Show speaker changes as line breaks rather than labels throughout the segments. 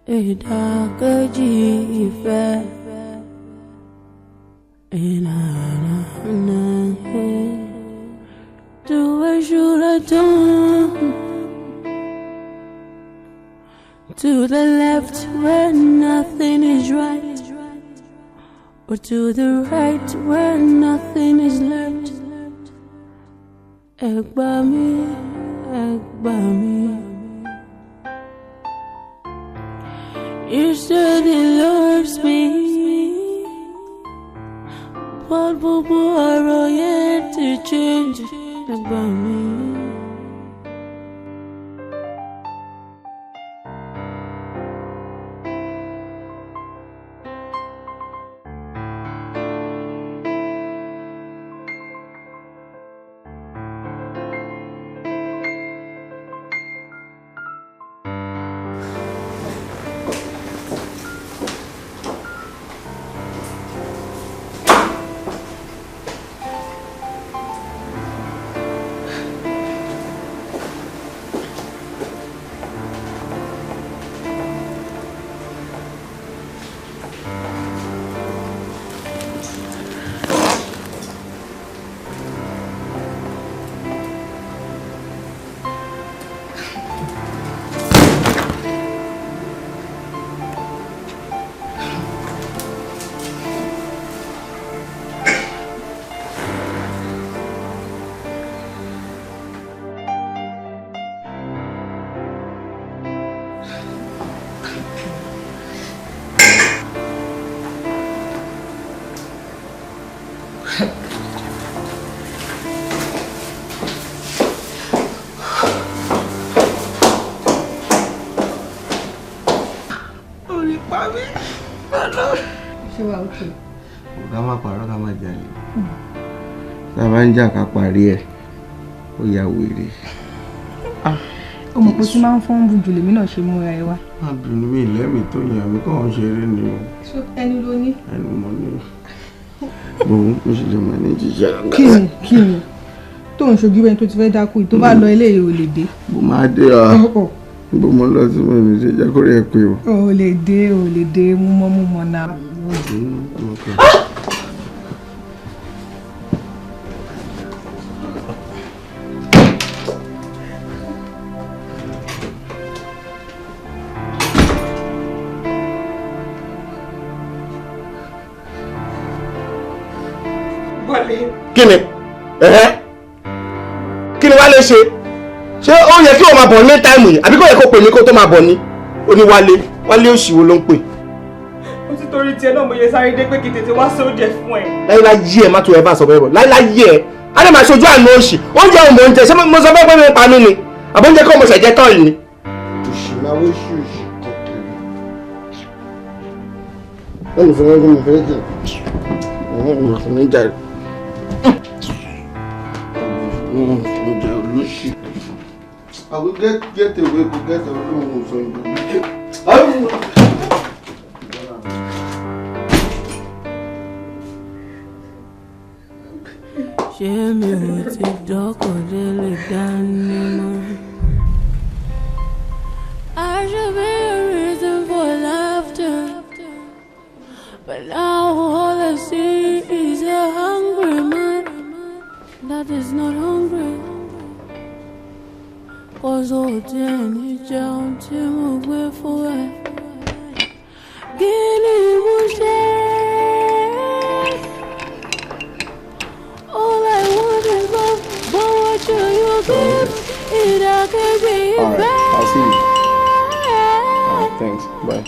Ìdàkejì ìfẹ́. Do I should I turn to the left where nothing is right, or to the right where nothing is left? Ẹ gbà mí, ẹ gbà mí. You said he loves me, but gbogbo ọ̀rọ̀ yẹn ti change. Ẹ gbà mí.
Ṣé wàá okay?
Ká má parọ́, ká má jalè. Tá a bá ń jà ká parí ẹ̀, ó ya wèrè.
Ó mọ̀ pé tí máa ń fọ́n bù jù lèmi náà ṣe múra ẹ wá.
Má bínú, mi lẹ́mìí tó yàn mí kàn ń ṣeré ni o.
Ṣé ẹni ló ní?
Ẹnu mo ní. Mo sì lè máa ní jíjẹ.
Kí ni kí ni? Tó ń ṣojú ẹni tó ti fẹ́ dákú yìí, tó bá lọ eléyìí ò lè dé.
Mo máa dé ọ. Bó mo lọ sí mo ní ṣe jẹ́ kó rí ẹ pé o.
Ò lè dé, ò lè dé, mú mọ́ mú mọ́ náà.
Kí ni? Kí ni Wálé ṣe? Ṣé ó yẹ kí o máa bọ̀ ní táìmù yìí? Àbí kò yẹ kó pè mí kó tó máa bọ̀ ní? Ó ní Wálé, Wálé òṣìwò ló ń pè.
Ó ti torí tiẹ̀ náà mo yẹ sáré dé pé kí tètè wá sóúnjẹ fún ẹ.
Láíláyé ẹ má tó ẹ bá sọ bẹ́ẹ̀ bọ̀. Láíláyé ẹ, á lè máa ṣojú àánú òṣì. Oúnjẹ òun mò ń jẹ, ṣé mo sọ fẹ́ pé mi ń pa mí ni? Àbó oúnjẹ kọ́ mo ṣẹ̀jẹ̀ tán yìí ni. Òṣì máa wó ṣì òṣì kọ̀ọ̀kan. Wọ́n mi fẹ́ mi fẹ́ jẹ. Wọ́n mi fẹ́ mi jẹ. I will get away, go get away, so you.
Ṣé mi ò ti dọ́kọ̀ délé dání mọ́? I should be a reason for laughter, but now all I see is a hungry man that is not hungry. Cause ó tiẹ̀ ní jẹun tí mo gbé fún ẹ. Kí ni mo ṣe? All I want is love, but what do you give? Ìdàkejì ìfẹ́.
All right, I'll see you. All right, thanks. Bye.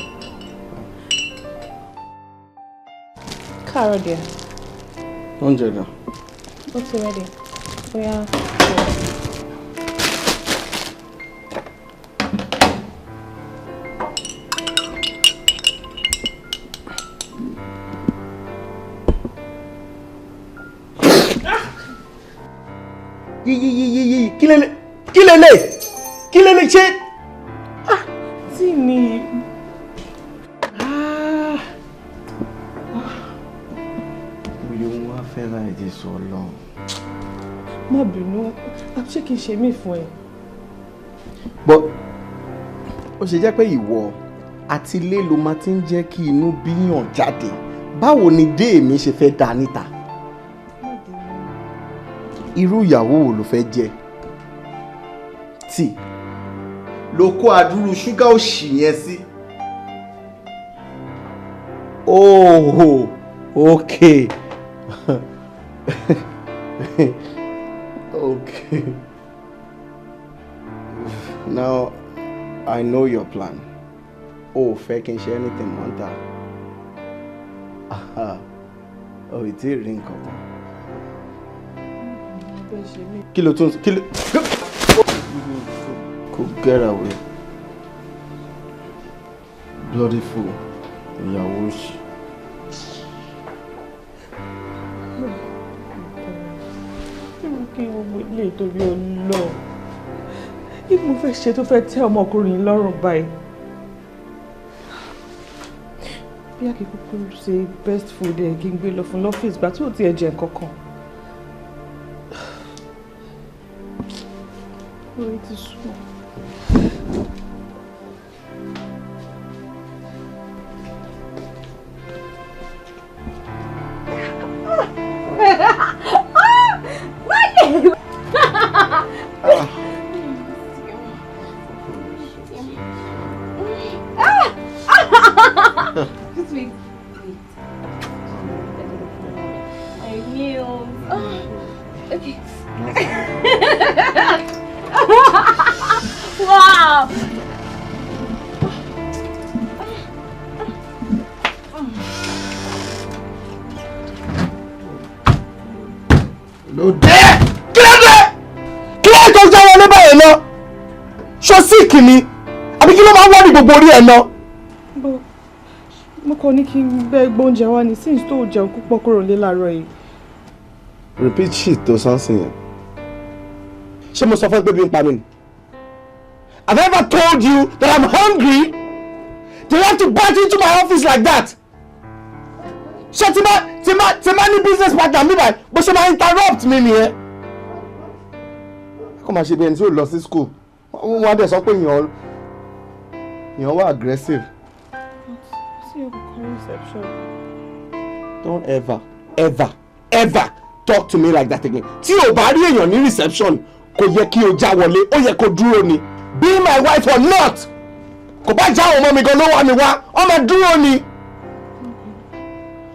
Káàárọ̀ dear.
Oúnjẹ dà.
Ó ti ready. Bóyá.
Yíyíyíyí kí lélẹ̀ kí lélẹ̀ ṣe.
Tí ni.
Wíyé wọn wá fẹ́ láì ti sọ lọ.
Má bínú, ṣé kìí ṣe mí fún ẹ?
Bọ́ ó ṣe jẹ́ pé ìwọ Àti ilé ló máa ti ń jẹ́ kí inú bíyàn jáde. Báwo ni dé èmi ṣe fẹ́ dá níta? Irú ìyàwó wo ló fẹ́ jẹ́? Tí ló kó adúrú ṣúgà òṣì yẹn sí. Oh, okay. Okay. Now, I know your plan. Oh, fẹ́ kí n ṣe anything mọ́ ta. Oh, ìtì rí nǹkan kan. Kí ló tún kí ló. Go get away. Bloody fool. Ìyàwó òṣì.
Kí gbogbo ilé ìtorí ọlọ́ kí mo fẹ́ ṣe tó fẹ́ tẹ́ ọmọkùnrin lọ́rùn báyìí. Bí a kì í kúkú ṣe best food ẹ̀ kí n gbé lọ fún lọ́fíìsì gbà tí ò tiẹ̀ jẹ nǹkan kan. Orí ti sùn.
Just wait. Wait. I knew. Oh, okay. Wow.
Ló dé! Kí ló dé? Kí ló tó já wọlé báyìí lọ? Ṣó síìkì ni? Àbí kí ló máa ń wọ́n ní gbogbo orí ẹ̀ náà?
Mo kàn ní kí n bẹ́ gbóúnjẹ wá ní since tó jẹun púpọ̀ kúrò lé láàárọ̀ yìí.
Repeat shit tó sánsìn yẹn. Ṣé mo sọ fún ẹ pé bí n pa mi ni? Have I ever told you that I'm hungry? Do you have to barge into my office like that? Ṣé tí bá ní business partner mi báyìí bó ṣe máa interrupt mi nìyẹn? Kó máa ṣe bí ẹni tí ó lọ sí school. Wọ́n á dẹ̀ sọ pé èèyàn wà aggressive.
Reception.
Don't ever, ever, ever talk to me like that again. Tí o bá rí èèyàn ní reception, kò yẹ kí o já wọlé, ó yẹ kó dúró ni. Be my wife or not, kò bá já àwọn ọmọ mi gan ló wá mi wá, ọmọ dúró ni.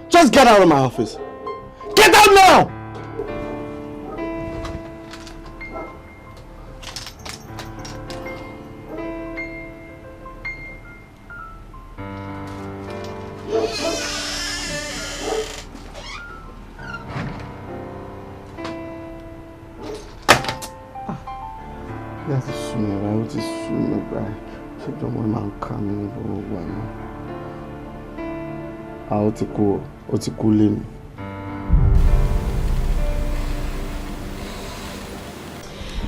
Just get out of my office. Get out now! Láti sùn mí báyìí, ó ti sùn mí báyìí. Ṣé ìjọba máa ń ká mi ní gbogbo ìgbà náà? À ó ti kú, ó ti kú lé mi.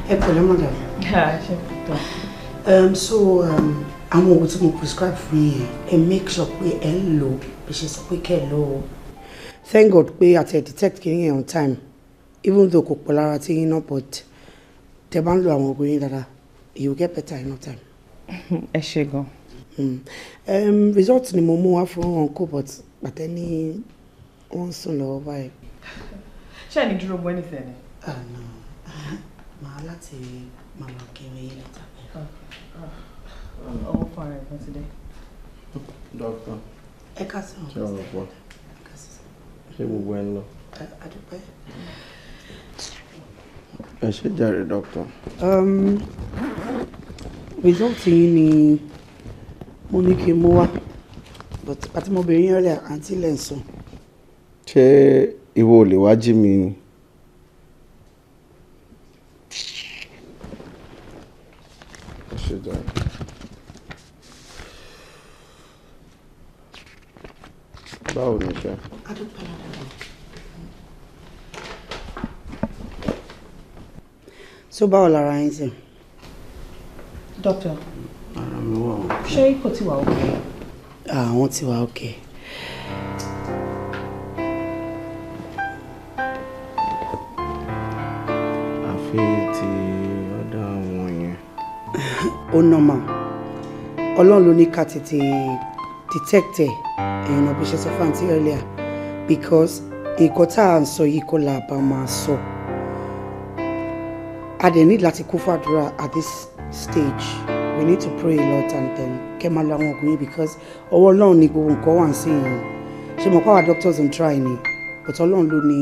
Ẹ pẹ̀lẹ́ madam. So àwọn oògùn tí mo prescribe fún yín ẹ make sure pé ẹ ń lò bí ṣe sọ pé kẹ́ ẹ lò ó. Thank God pé àti ẹ detect kìíní yẹn on time, even though kò pọ̀ lára tí yín náà, but tẹ́ bá ń lo àwọn oògùn yín dáadáa, you will get better in no time.
Ẹ ṣé gan.
Result ni mo mú wá fún uncle, but bàtẹ́ ní wọ́n ń sùn lọ́wọ́ báyìí.
Ṣé ẹ ní dúró mọ́ anything ni?
No, màá láti máa lọ kiri yín later.
Ọwọ́ fún ara ẹ̀gbọ́n ti dé.
Doctor.
Ẹ káàsán.
Ṣé ọ̀rọ̀ pọ̀? Ṣé gbogbo ẹ ń lọ?
A dúpẹ́.
Ẹ ṣé jàre, doctor.
Result yín ni mo ní kí n mú wá, but àti mo bèrè yín earlier, àǹtí lẹ̀ ń sùn.
Ṣé ìwọ ò lè wá jí mi ni? Ẹ ṣé jàre. Báwo ni iṣẹ́?
A dúpẹ́ lọ́dọ̀. So báwo lára yín sí?
Doctor.
Ara mi wà okay.
Ṣé kò tí wà okay?
Àwọn ti wà okay.
Àfi ti ọ̀dọ̀ àwọn yẹn.
Ó normal. Ọlọ́run ló ní ká tètè detect ẹ̀, èèyàn náà bí ṣe sọ fún àǹtí earlier, because nǹkan tá à ń sọ yìí kọ́ la bá máa sọ. A dẹ̀ need láti kún fàdúrà at this stage. We need to pray a lot and then kẹ́ máa lo àwọn oògùn yìí, because ọwọ́ Ọlọ́run ni gbogbo nǹkan wà ń sìn yìí. Ṣé mo pàwọn doctors ń try ni, but Ọlọ́run ló ní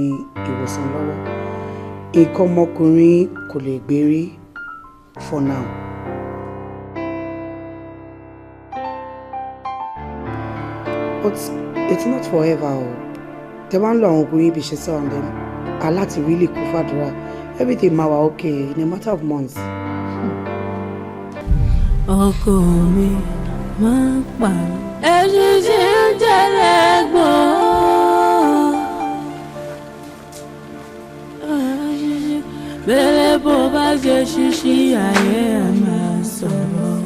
ìwòsàn lọ́wọ́. Nǹkan ọmọkùnrin kò lè gbérí for now. But it's not forever o. Tẹ bá ń lo àwọn oògùn yìí bí ṣe sọ, and then aláti really kún fàdúrà, everything máa wà okay in a matter of months.
Ọkọ mi máa ń pa mí. Eṣinṣin ń jẹlẹ̀ gbọ́n. Bẹ́lẹ̀ bó bá ṣe ṣíṣí ayé ẹ̀ máa sọ̀rọ̀.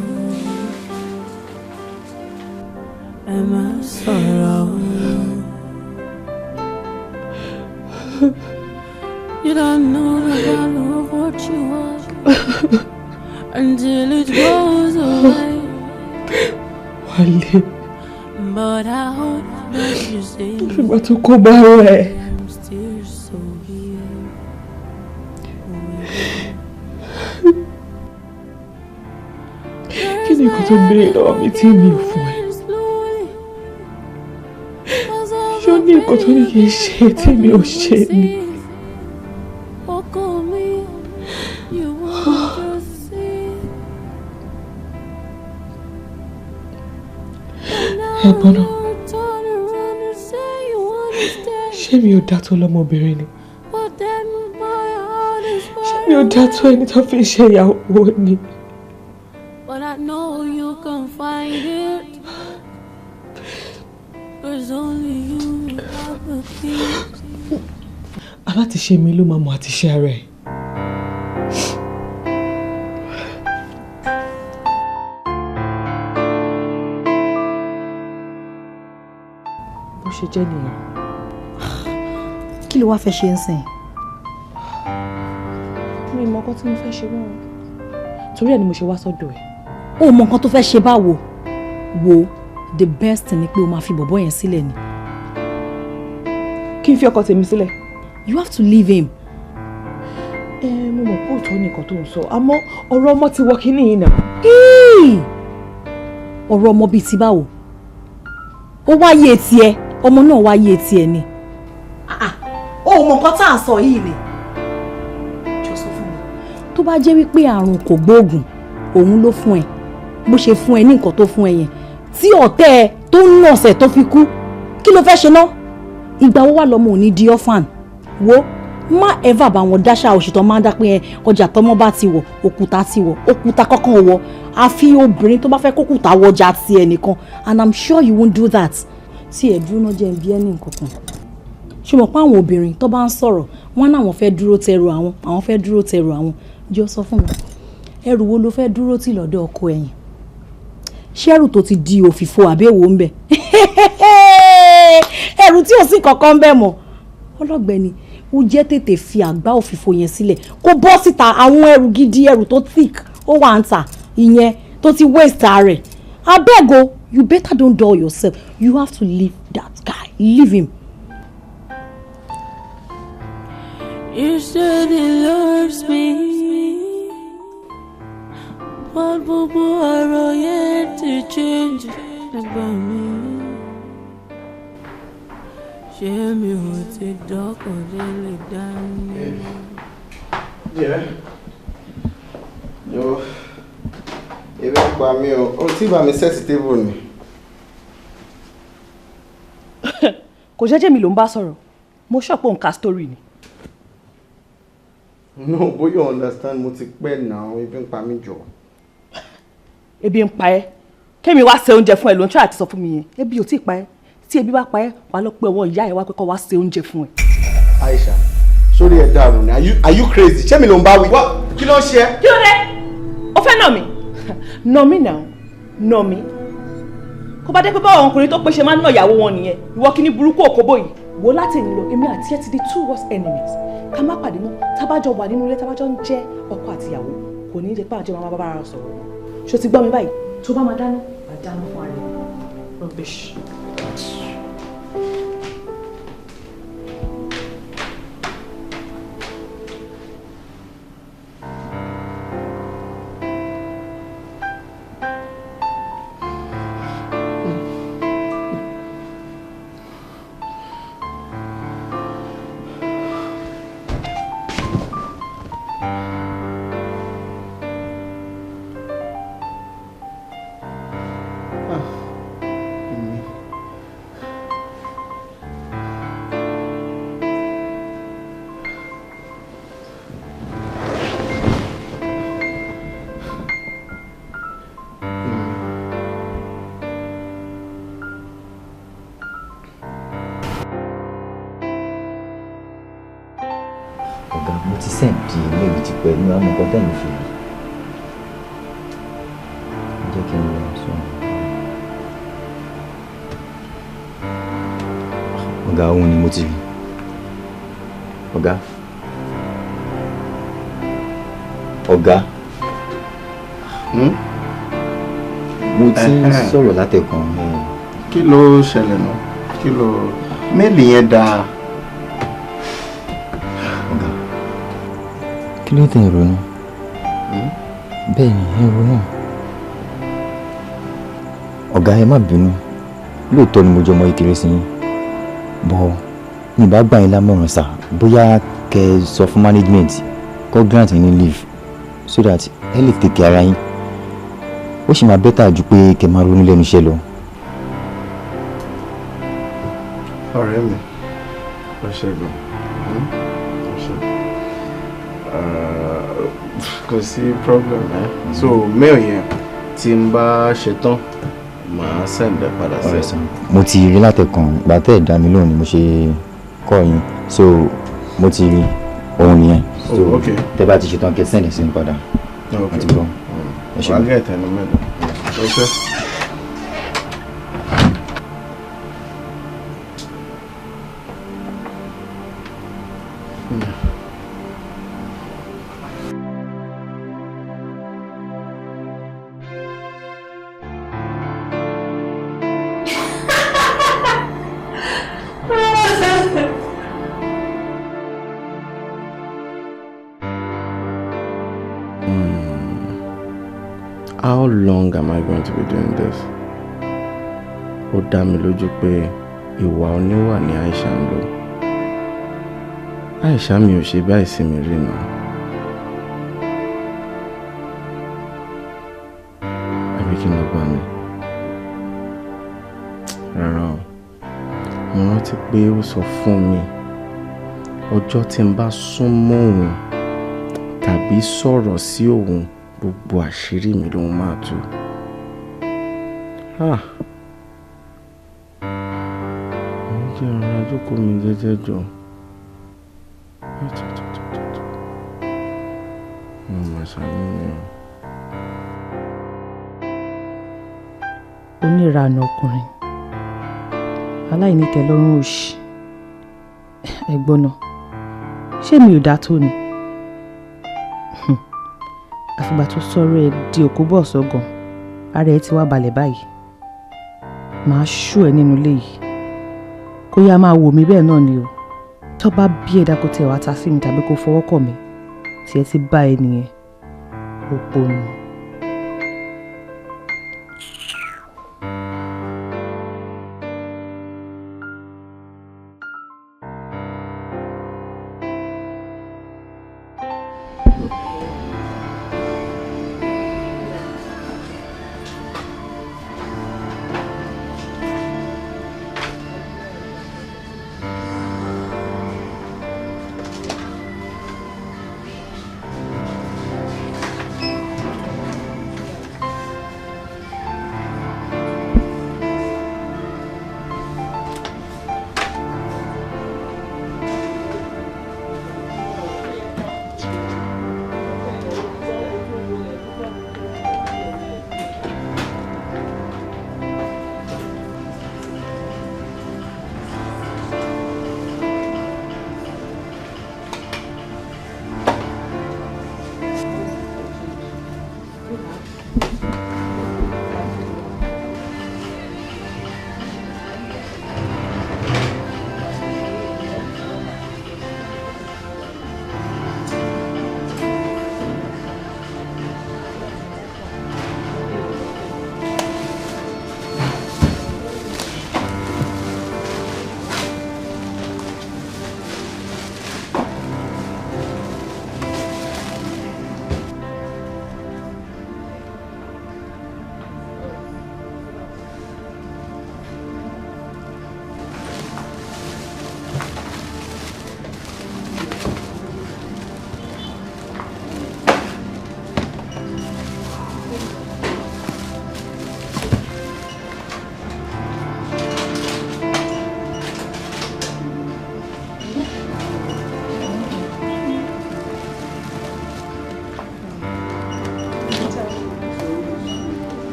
Ẹ máa sọ̀rọ̀. You don't know the value of what you are until it goes away.
Wálé.
But I hope that you see
Ìgbà tó kó bá rẹ̀.
I'm still so here.
Kí ni nǹkan tó ń béèrè lọ́wọ́ mi tí mi ò fún ẹ? Ṣé ó ní nǹkan tó ní kí n ṣe tí mi ò ṣe ni?
Ọkọ mi, you won't just see.
Ẹ̀gbọ́n náà,
Turn around and say you wanna stay.
ṣé mi ò dá tó lọ́mọbìnrin ni?
But then my heart is
Ṣé mi ò dá tó ẹni tó fi ṣe ìyàwó ni?
But I know you can find it. 'Cause only you have the key.
Alátiṣe mi ló máa mọ àtiṣe ara ẹ̀. Bó ṣe jẹ́ nìyẹn.
Kí ló wá fẹ́ ṣe ń sìn?
Mi ò mọ nǹkan tí mo fẹ́ ṣe mọ́ o. Torí ẹ̀ ni mo ṣe wá sọ́dọ̀ ẹ̀.
Ó mọ nǹkan tó fẹ́ ṣe báwo? Wo, the best ni pé o máa fi bọ̀bọ́ yẹn sílẹ̀ ni.
Kí n fi ọkọ tèmi sílẹ̀?
You have to leave him.
Ẹ mo mọ̀ pé òótọ́ ni nǹkan tó ń sọ, àmọ́ ọ̀rọ̀ ọmọ ti wọ kínní yìí nà.
Íì! Ọ̀rọ̀ ọmọ bíi ti báwo? Ó wáyé tiẹ̀, ọmọ náà wáyé tiẹ̀ ni. Ó mọ nǹkan tá à ń sọ yìí ni. Jọ sọ fún mi. Tó bá jẹ́ wípé àrùn kò gbóògùn, òun ló fún ẹ. Bó ṣe fún ẹ ní nǹkan tó fún ẹ yẹn. Tí ọ̀tẹ̀ ẹ tó ń nọ̀sẹ̀ tó fi kú, kí ló fẹ́ ṣe ná? Ìgbà wo wà lọ́mọ ò ní di orphan? Wo, má ever bá wọn dáṣà òṣìṣẹ́ máa ń dá pé ẹ ọjà tọmọ bá ti wọ̀, òkúta ti wọ̀, òkúta kọ́kàn ò wọ̀. Àfi obìnrin tó bá fẹ́ kókùtà wọjà ti ẹ nìkan, and I'm sure you won't do that. Tí ẹ dúró náà, jẹ́ ń bí ẹ ní nǹkan kan. Ṣé o mọ̀ pé àwọn obìnrin tó bá ń sọ̀rọ̀, wọ́n náà wọ́n fẹ́ dúró tẹrù àwọn, àwọn fẹ́ dúró tẹrù àwọn? Jọ sọ fún mi, ẹrù wo ló fẹ́ dúró tì lọ́dọ̀ ọkọ ẹ̀yìn? Ṣé ẹrù tó ti di òfìfo àbẹ̀wò ń bẹ̀? Ẹrù tí ò sí kankan ń bẹ̀ mọ́. Ọlọ́gbẹ́ni, ó jẹ́ tètè fi àgbá òfìfo yẹn sílẹ̀ kó bọ́ síta. Àwọn ẹrù gidi, ẹrù tó thick, ó wà ń tà. Ìyẹn tó ti waste rẹ̀. Abeg o, you better don't dull yourself. You have to leave that guy, leave him.
You said he loves me, but gbogbo ọ̀rọ̀ yẹn ti change nígbà mi. Ṣé mi ò ti dọ́kàn délé dání?
Yeah. Yo, ebi ń pa mí o. O tí bá mi set table ni.
Kò jẹ́jẹ́ mi ló ń bá sọ̀rọ̀. Mo ṣọ̀pọ̀ nǹka story ni.
No, bóyá you understand, mo ti pẹ́ náà, ebi ń pa mí jọ.
Ebi ń pa ẹ́? Kémi wá ṣe oúnjẹ fún ẹ ló ń try àti sọ fún mi yẹn. Ebi ò tí ì pa ẹ́. Tí ebi bá pa ẹ́, wàá lọ pé ọwọ́ ìyá ẹ wá pé kó wá ṣe oúnjẹ fún ẹ.
Aisha, sórí ẹ̀ dàrú ni. Are you crazy? Ṣé mi ló ń bá wí? Wá, kí ló ń ṣe ẹ́?
Kí ló dé? O fẹ́ nà mí? Nà mí náà, nà mí. Kó bá dé pé báwọn ọkùnrin tó pé ṣe máa ń nà ìyàwó wọn nìyẹn. Ìwọ kí ní burúkú òkóbó yìí. Wo, láti èní lọ, èmi àti ẹ ti di two worst enemies. Ká má pàdé mọ́. Tábàjọ wà nínú ilé, tábàjọ ń jẹ́ ọkọ àti ìyàwó, kò ní í jẹ́ pé àjọ máa bá bára sọ̀rọ̀ mọ́. Ṣó ti gbọ́ mi báyìí? Tó bá máa dáná, Wà á dáná fún ara ẹ. Rubbish.
Ọ̀gá, mo ti send mail ti pẹ́ ní àwọn nǹkan tẹ̀ ń ṣe. Jẹ́ kí n lọ sọ. Ọ̀gá, òun ni mo ti rí. Ọ̀gá. Ọ̀gá. Mo ti ń sọ̀rọ̀ látẹ̀kan.
Kí ló ṣẹlẹ̀ náà? Kí ló mail yẹn dáa?
Kí ló tẹ̀ ń ronú? Bẹ́ẹ̀ ni, ẹ ronú. Ọ̀gá, ẹ má bínú. Lóòótọ́ ni mo jọ ọmọ kékeré sí yín. Bọ́ mi bá gbà yín lámọ̀ràn sà, bóyá kẹ́ ẹ sọ fún management kó grant yín ní leave so that ẹ lè take care ara yín. Ó sì máa better ju pé kẹ́ máa ronú lẹ́nu iṣẹ́ lọ.
Ọ̀rẹ́ mi, ó ṣe gan. Ó ṣe. Kò sí problem ẹ. So mail yẹn tí n bá ṣetán, màá send ẹ padà sí ẹ.
Mo ti rí látẹ̀kàn, ìgbà tẹ́ ẹ̀ dá mi lóhùn ni mo ṣe call yín. So mo ti rí òun nìyẹn. So
Oh, okay.
tẹ́ bá ti ṣetán kẹ́ send ẹ̀ sí mi padà.
Okay.
Mo ti gbọ́. Ẹ ṣé.
Wàá get ẹnu mẹ́rin. Okay. How long am I going to be doing this? Ó dá mi lójú pé ìwà oníwà ni Aisha ń lò. Aisha mi ò ṣe báyìí sí mi rí nà. Àbí kí n lọ bá mi? Rárá o. Mo rántí pé ó sọ fún mi ọjọ́ tí n bá sún mọ́ òun tàbí sọ̀rọ̀ sí òun, gbogbo àṣírí mi lòun máa tú. Ah! Mo jẹ́ ìrora jókòó mi jẹ́jẹ́ jọ. Mo máa ṣàánú mi o.
Oníranù ọkùnrin, aláìnítẹ́lọ́rùn òṣì. Ẹ̀gbọ́n náà, ṣé mi ò dá tó ni? Àfìgbà tó sọ̀rọ̀ ẹ di òkú bọ̀ sọ́gàn, ara ẹ ti wá balẹ̀ báyìí. Màá ṣú ẹ nínú ilé yìí. Kó yá máa wò mí bẹ́ẹ̀ náà ni o. Tó bá bí ẹ̀dá kó tiẹ̀ wá ta sí mi tàbí kó fọwọ́ kàn mí, tiẹ̀ ti bá ẹ nìyẹn. Òpònú.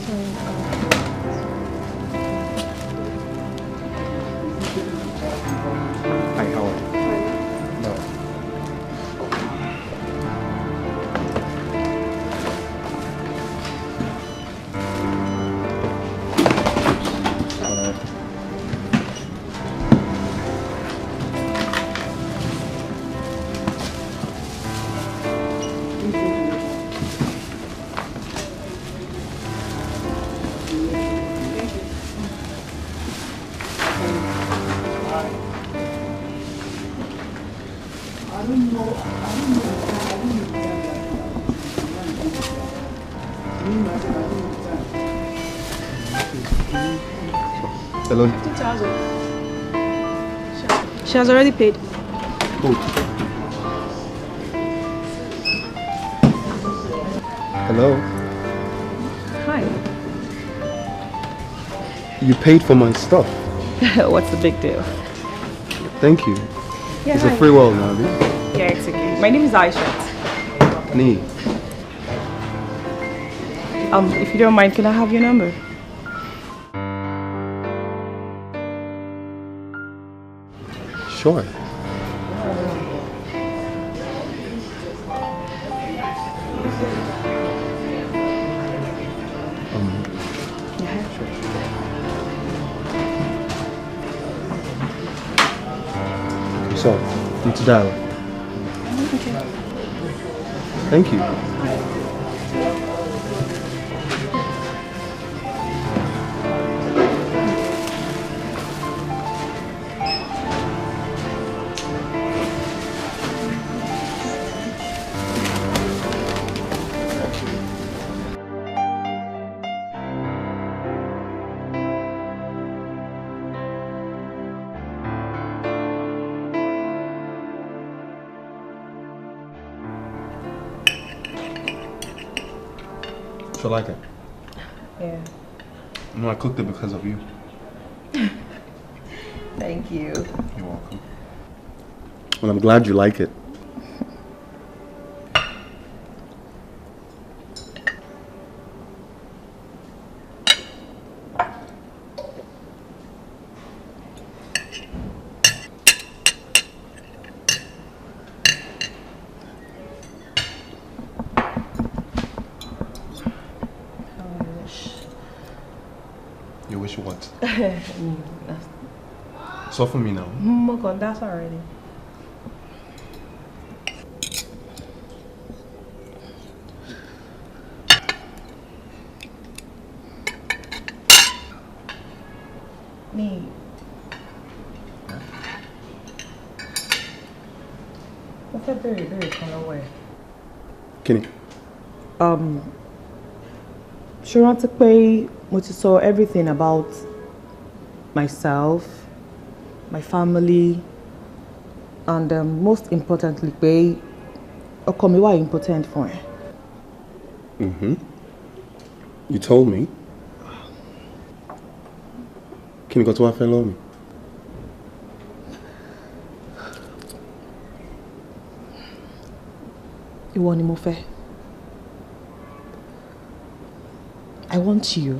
Hi, how are you? No. Hello.
15,000. She has already paid.
Good. Hello.
Hi.
You paid for my stuff.
What's the big deal?
Thank you.
Yeah,
it's
hi.
a free world now, abi?
Yeah, it's okay. My name is Aisha.
Nee.
If you don't mind, can I have your number?
Sure.
Yeah.
Sure. So, need to dial.
Okay.
Thank you. So you like it?
Yeah.
No, I cooked it because of you.
Thank you.
You're welcome. Well, I'm glad you like it. You wish what? So for me now.
Mo that's already. Me. Mo fẹ́ béèrè ìbéèrè kan lọ́wọ́ ẹ.
Kí ni?
Ṣé o rántí pé mo ti sọ everything about myself, my family, and most importantly pé ọkọ mi wà important fún ẹ.
Mm-hmm. You told me. Kí ni nǹkan tó wá fẹ́ lọ́wọ́ mi?
Ìwọ ni mo fẹ́. I want you.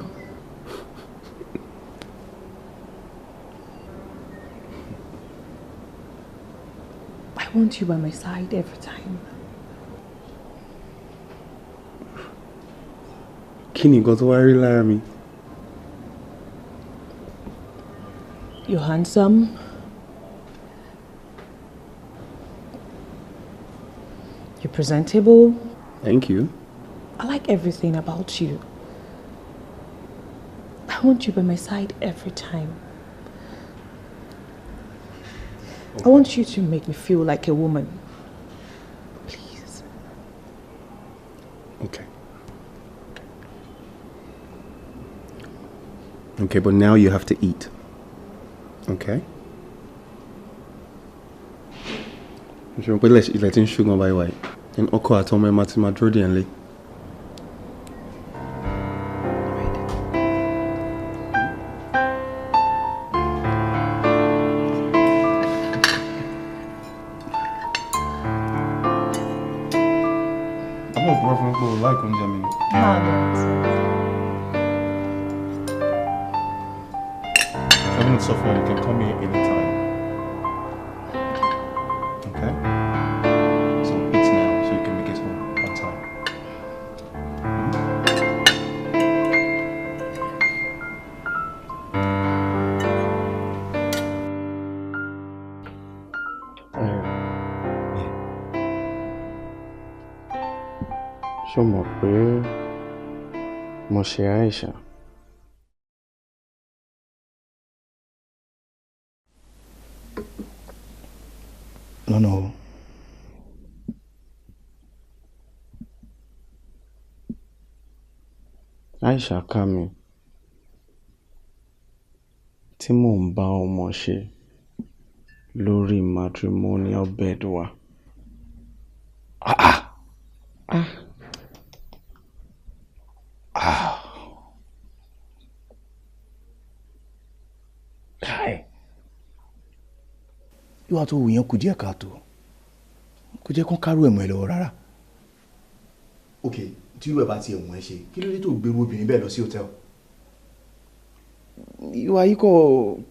I want you by my side every time.
Kí ni nǹkan tó wá rí lára mi?
You're handsome. You're presentable.
Thank you.
I like everything about you. I want you by my side every time. Okay. I want you to make me feel like a woman. Please.
Okay. Okay, but now you have to eat. Okay? Ṣé o pé ilẹ̀ tí ń ṣú gan báyìí wáyé? Ọkọ àti ọmọ ẹ máa ti máa dúró dè ẹ́ nílé. Àbọ̀ òpùrọ́ fún mi pé o like oúnjẹ mi ni.
mo ti sọ fún ẹ, you can come here anytime. Okay? So eat now so you can make it home on time.
Ṣó mọ̀ pé mo ṣe Aisha?
Lọ́nà o.
Aisha ká mi tí mò ń bá ọmọ ṣe lórí matrimonial bed wa.
Ah ah. Ah. Ah. Kai. Ìwà tó wù yẹn kù díẹ̀ káàtó. Kò jẹ́ kán kárò ẹ̀mọ́ ẹ lọ́wọ́ rárá. Ok, tí irú ẹ̀ bá ti ẹ̀wọ̀n ẹ ṣe, kí ló dé tó gbèrú obìnrin bẹ́ẹ̀ lọ sí hòtẹ́ẹ̀lì? Ìwà yìí kò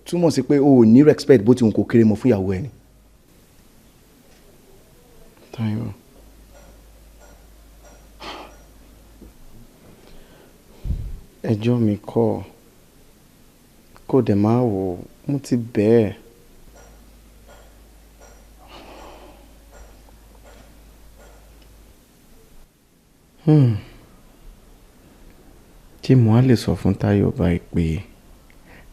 túmọ̀ sí pé o ò ní respect bó ti hùn kó kéré mọ́ fún ìyàwó ẹ ni.
Táyọ̀. Ẹjọ́ mi kọ́, kó dẹ̀ máa wò ó, mo ti bẹ̀ ẹ́. Ṣé mo á lè sọ fún Táyọ̀ báyìí pé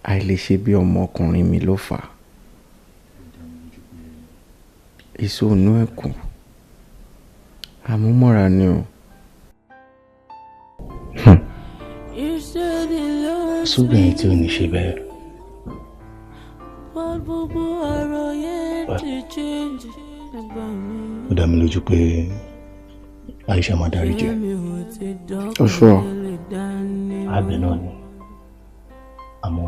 àìlèṣe bí ọmọkùnrin mi ló fà á? Èso inú ẹ̀kún àmúmọ́ra ni o.
Sóbìnrin tí ò ní ṣe bẹ́ẹ̀. Ó dá mi lójú pé Aisha máa dárí jẹ.
Ó ṣọ́.
Àbẹ̀ náà ni. Àmọ́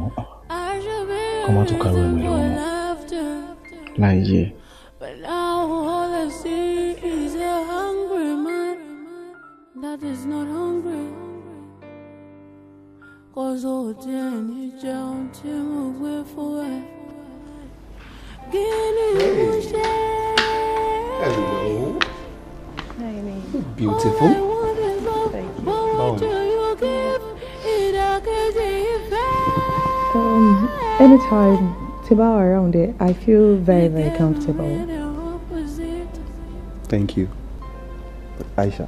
kọ́ má tún kárò ẹ̀mí lọ́wọ́ mọ́.
Láyé.
Cause ó tiẹ̀ ní jẹun tí mo gbé fún ẹ. Kí ni mo ṣe?
Hello. Beautiful.
Thank you. Anytime Tiba around it, I feel very, very comfortable.
Thank you. Aisha.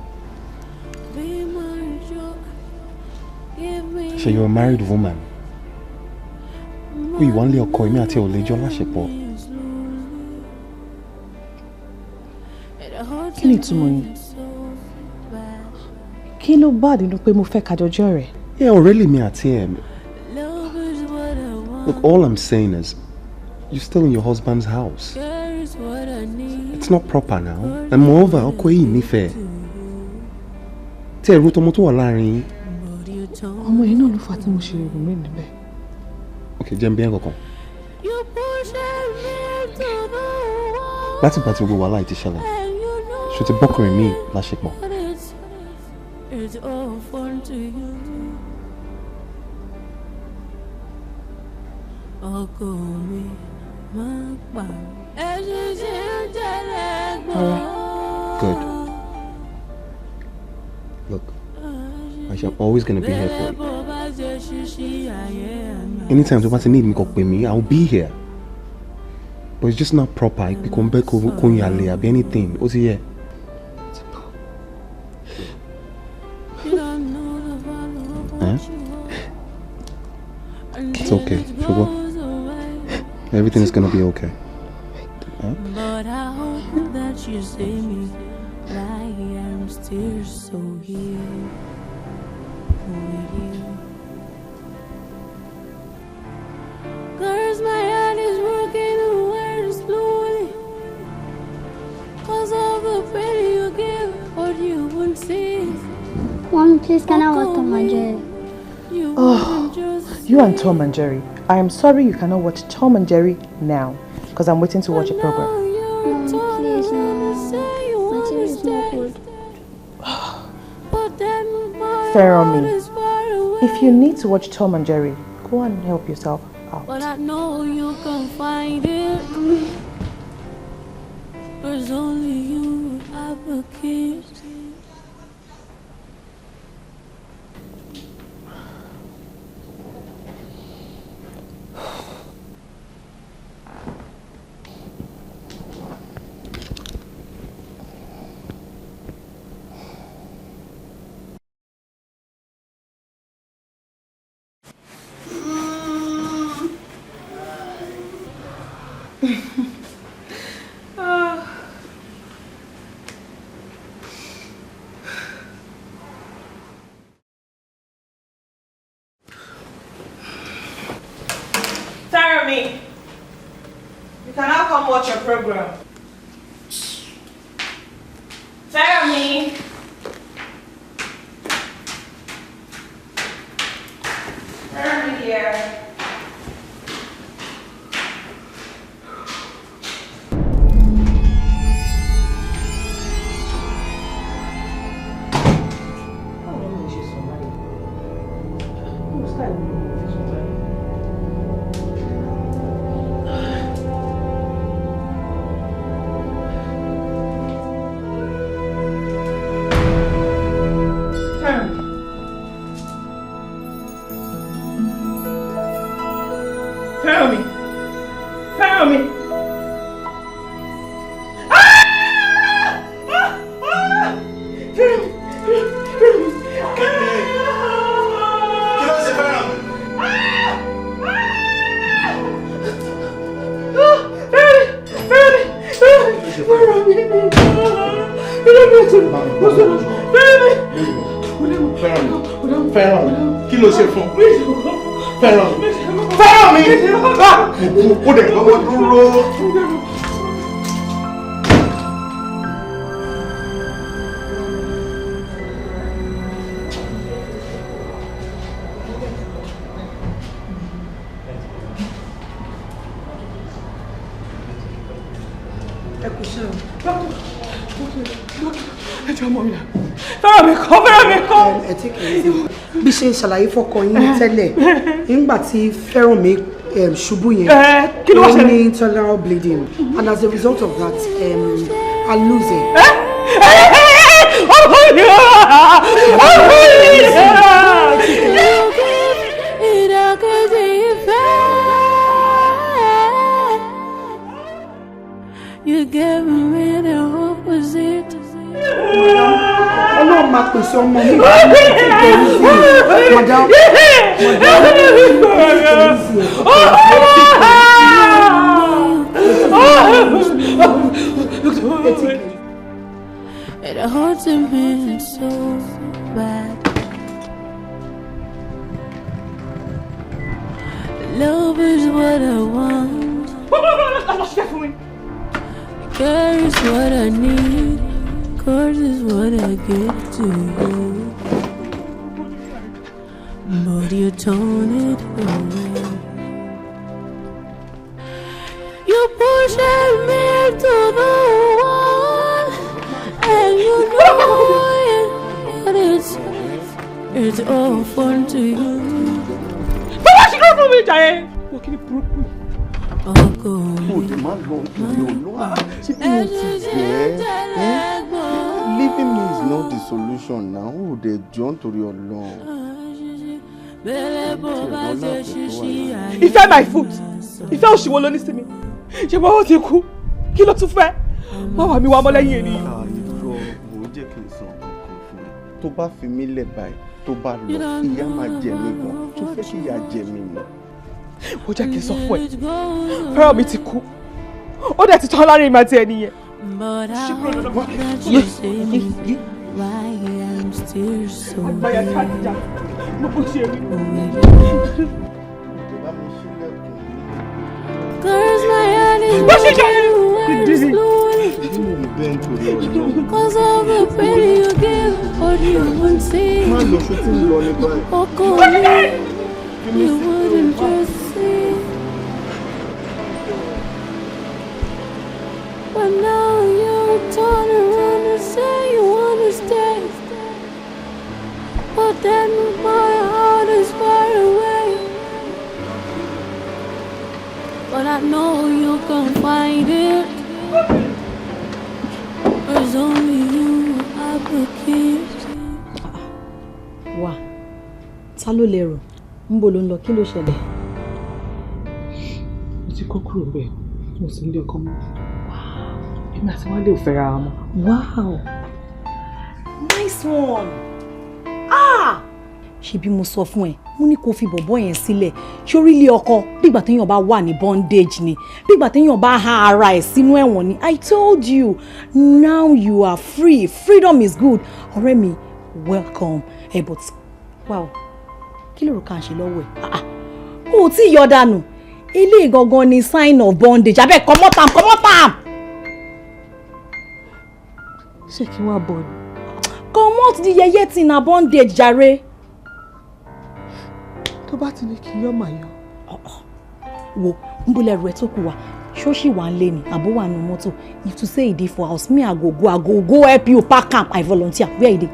So you're a married woman. Ó ìwà ńlé ọkọ èmi àti ẹ̀ ò lè jọ láṣepọ̀.
Kí ni ìtumọ̀ yẹn? Kí ló bá nínú pé mo fẹ́ kájọ jẹ́ ọ̀rẹ́?
Yeah, ọ̀rẹ́ lèmi àti ẹ̀. Look, all I'm saying is, you're still in your husband's house. It's not proper now. And moreover, ọkọ yìí nífẹ̀ẹ́. Tí ẹ̀rú tọmọ tó wà láàrin yín.
Ọmọ yìí náà ló fà á tí mo ṣe rò mí níbẹ̀.
Ok, jẹ́ n bí ẹ̀ kankan. Láti ìgbà tí gbogbo wàhálà yìí ti ṣẹlẹ̀, ṣo ti bọ́kùnrin míì láṣepọ̀? Good. Look, Aisha, I'm always gonna be here for you. Anytime tó bá ti need mi kò pè mí, I'll be here. But it's just not proper. Pé kò ń bẹ́ kò ń yàlẹ̀ àbí anything. Ó ti yẹ. Eh? It's okay, ṣùgbọ́n everything is gonna be okay. Huh?
But I hope that you see me like I'm still so here with you. 'Cause my heart is working away slowly. 'Cause of the pain you give, what you won't see.
Mom, please, can I watch Tom and Jerry?
Oh, you and Tom and Jerry. I am sorry you cannot watch Tom and Jerry now, because I'm waiting to watch a program.
Mom, please, no. My TV is not good.
Feranmi, if you need to watch Tom and Jerry, go and help yourself.
out.
But I know you can find it. 'Cause only you have the keys.
Teremi, you can now come watch your program. Teremi. Teremi here. Fẹ́rànmi. Fẹ́rànmi. Ah! Ah! Ah! Fẹ́rànmi. Fẹ́rànmi.
Kí ló ṣe Fẹ́rànmi?
Fẹ́rànmi. Fẹ́rànmi. Fẹ́rànmi.
Fẹ́rànmi. Fẹ́rànmi. Kí ló ṣe fún? Fẹ́rànmi. Fẹ́rànmi. Ó dẹ̀ gbọ́dọ̀ dúró.
Ẹ kú iṣẹ́ o.
Ẹ jọ̀ọ́ ọmọ mi là. Fẹ́rànmi kọ́, Fẹ́rànmi kọ́.
Ẹ take it easy. Bí ṣe ń ṣàlàyé fọ́kọ yín tẹ́lẹ̀ nígbà tí Fẹ́rànmi ṣubú yẹn,
kí ló wá
ó
ṣẹlẹ̀?
ní internal bleeding and as a result of that I lose it.
Ọmọ mi! Ọmọ mi!
Ìdàkejì ìfẹ́. You gave me the opposite.
Ọlọ́run máa pèsè ọmọ mi. Madam,
It hurts me so bad. Love is what I want. Care is what I need. Cause is what I give to you. But you turn it away. You push me to the wall, and you know it, but it's all fun to you.
Bàbá ṣe kúrò fún mi jàre. Wọ́n kí ni burúkú.
Ọkọ
Ó dẹ̀ má lọ nítorí Ọlọ́run. Ṣé bí mo ti bẹ̀ ẹ́? Leaving me is not the solution now. Ó dẹ̀ jọ nítorí Ọlọ́run.
Ìfẹ́ my foot. Ìfẹ́ òṣìwò ló ní sí mi. Ṣé bọ́ ó ti kú? Kí ló tún fẹ́? Má wà mí wá mọ́ lẹ́yìn ènìyàn.
Irọ́, wò ó jẹ́ kí n sọ nǹkan kan fún ẹ. Tó bá fi mí lẹ̀ báyìí, tó bá lọ, ìyà máa jẹ mí gan. Tó fẹ́ kí ìyà jẹ mí ni.
Ó jẹ́ kí n sọ fún ẹ. Fẹ́rànmi ti kú. Ó dẹ̀ ti tán láàrin ìmọ̀ àti ẹni yẹn.
But I hope that you see me why I'm still so
Àgbáyà tí a ti jà. Mo kò ṣe rí.
Cause my heart is
Bó ṣe jẹ́
breaking away slowly.
Ṣé mo ń bẹ́ nítorí Ọlọ́run?
Cause of the pain you give, but you won't see.
Má lọ ṣó tí ń lọ ní báyìí.
Ọkọ mi, you wouldn't just see. But now you turn around and say you wanna stay. But then my heart is far away. I know you can find it. There's only you I will kiss.
Wà, ta ló lérò? Ń bo ló ń lọ? Kí ló ṣẹlẹ̀?
Mo ti kó kúrò bẹ́ẹ̀, mo sì ń lé ọkọ mọ́. Èmi àti Wálé ò fẹ́ra wa mọ́.
Wow, nice one. Ah, ṣebí mo sọ fún ẹ, mo ní kó fi bọ̀bọ̀ yẹn sílẹ̀. Sórí ilé ọkọ, bígbà téèyàn bá wà ní bondage ni, bígbà téèyàn bá há ara ẹ̀ sínú ẹ̀wọ̀n ni. I told you, now you are free. Freedom is good. Ọ̀rẹ́ mi, welcome. Ẹ but wow, kí ló rò ká ń ṣe lọ́wọ́ ẹ̀? Ah ah, o ò tí ì yọ dànù. Eléyìí gangan ni sign of bondage. Abeg, comot am, comot am.
Ṣé kí wọ́n á bọ̀ ni?
Comot the yeye thing, na bondage jare.
Tó bá ti ní kí n yọ, màá yọ.
Wo, ń bọ́lẹ̀ rẹ̀ tó kù wá, ṣó ṣì wà ń lé ni àbó wà nù mọ́tò? If to say e dey for house, me I go help you pack am. I volunteer. Where e dey?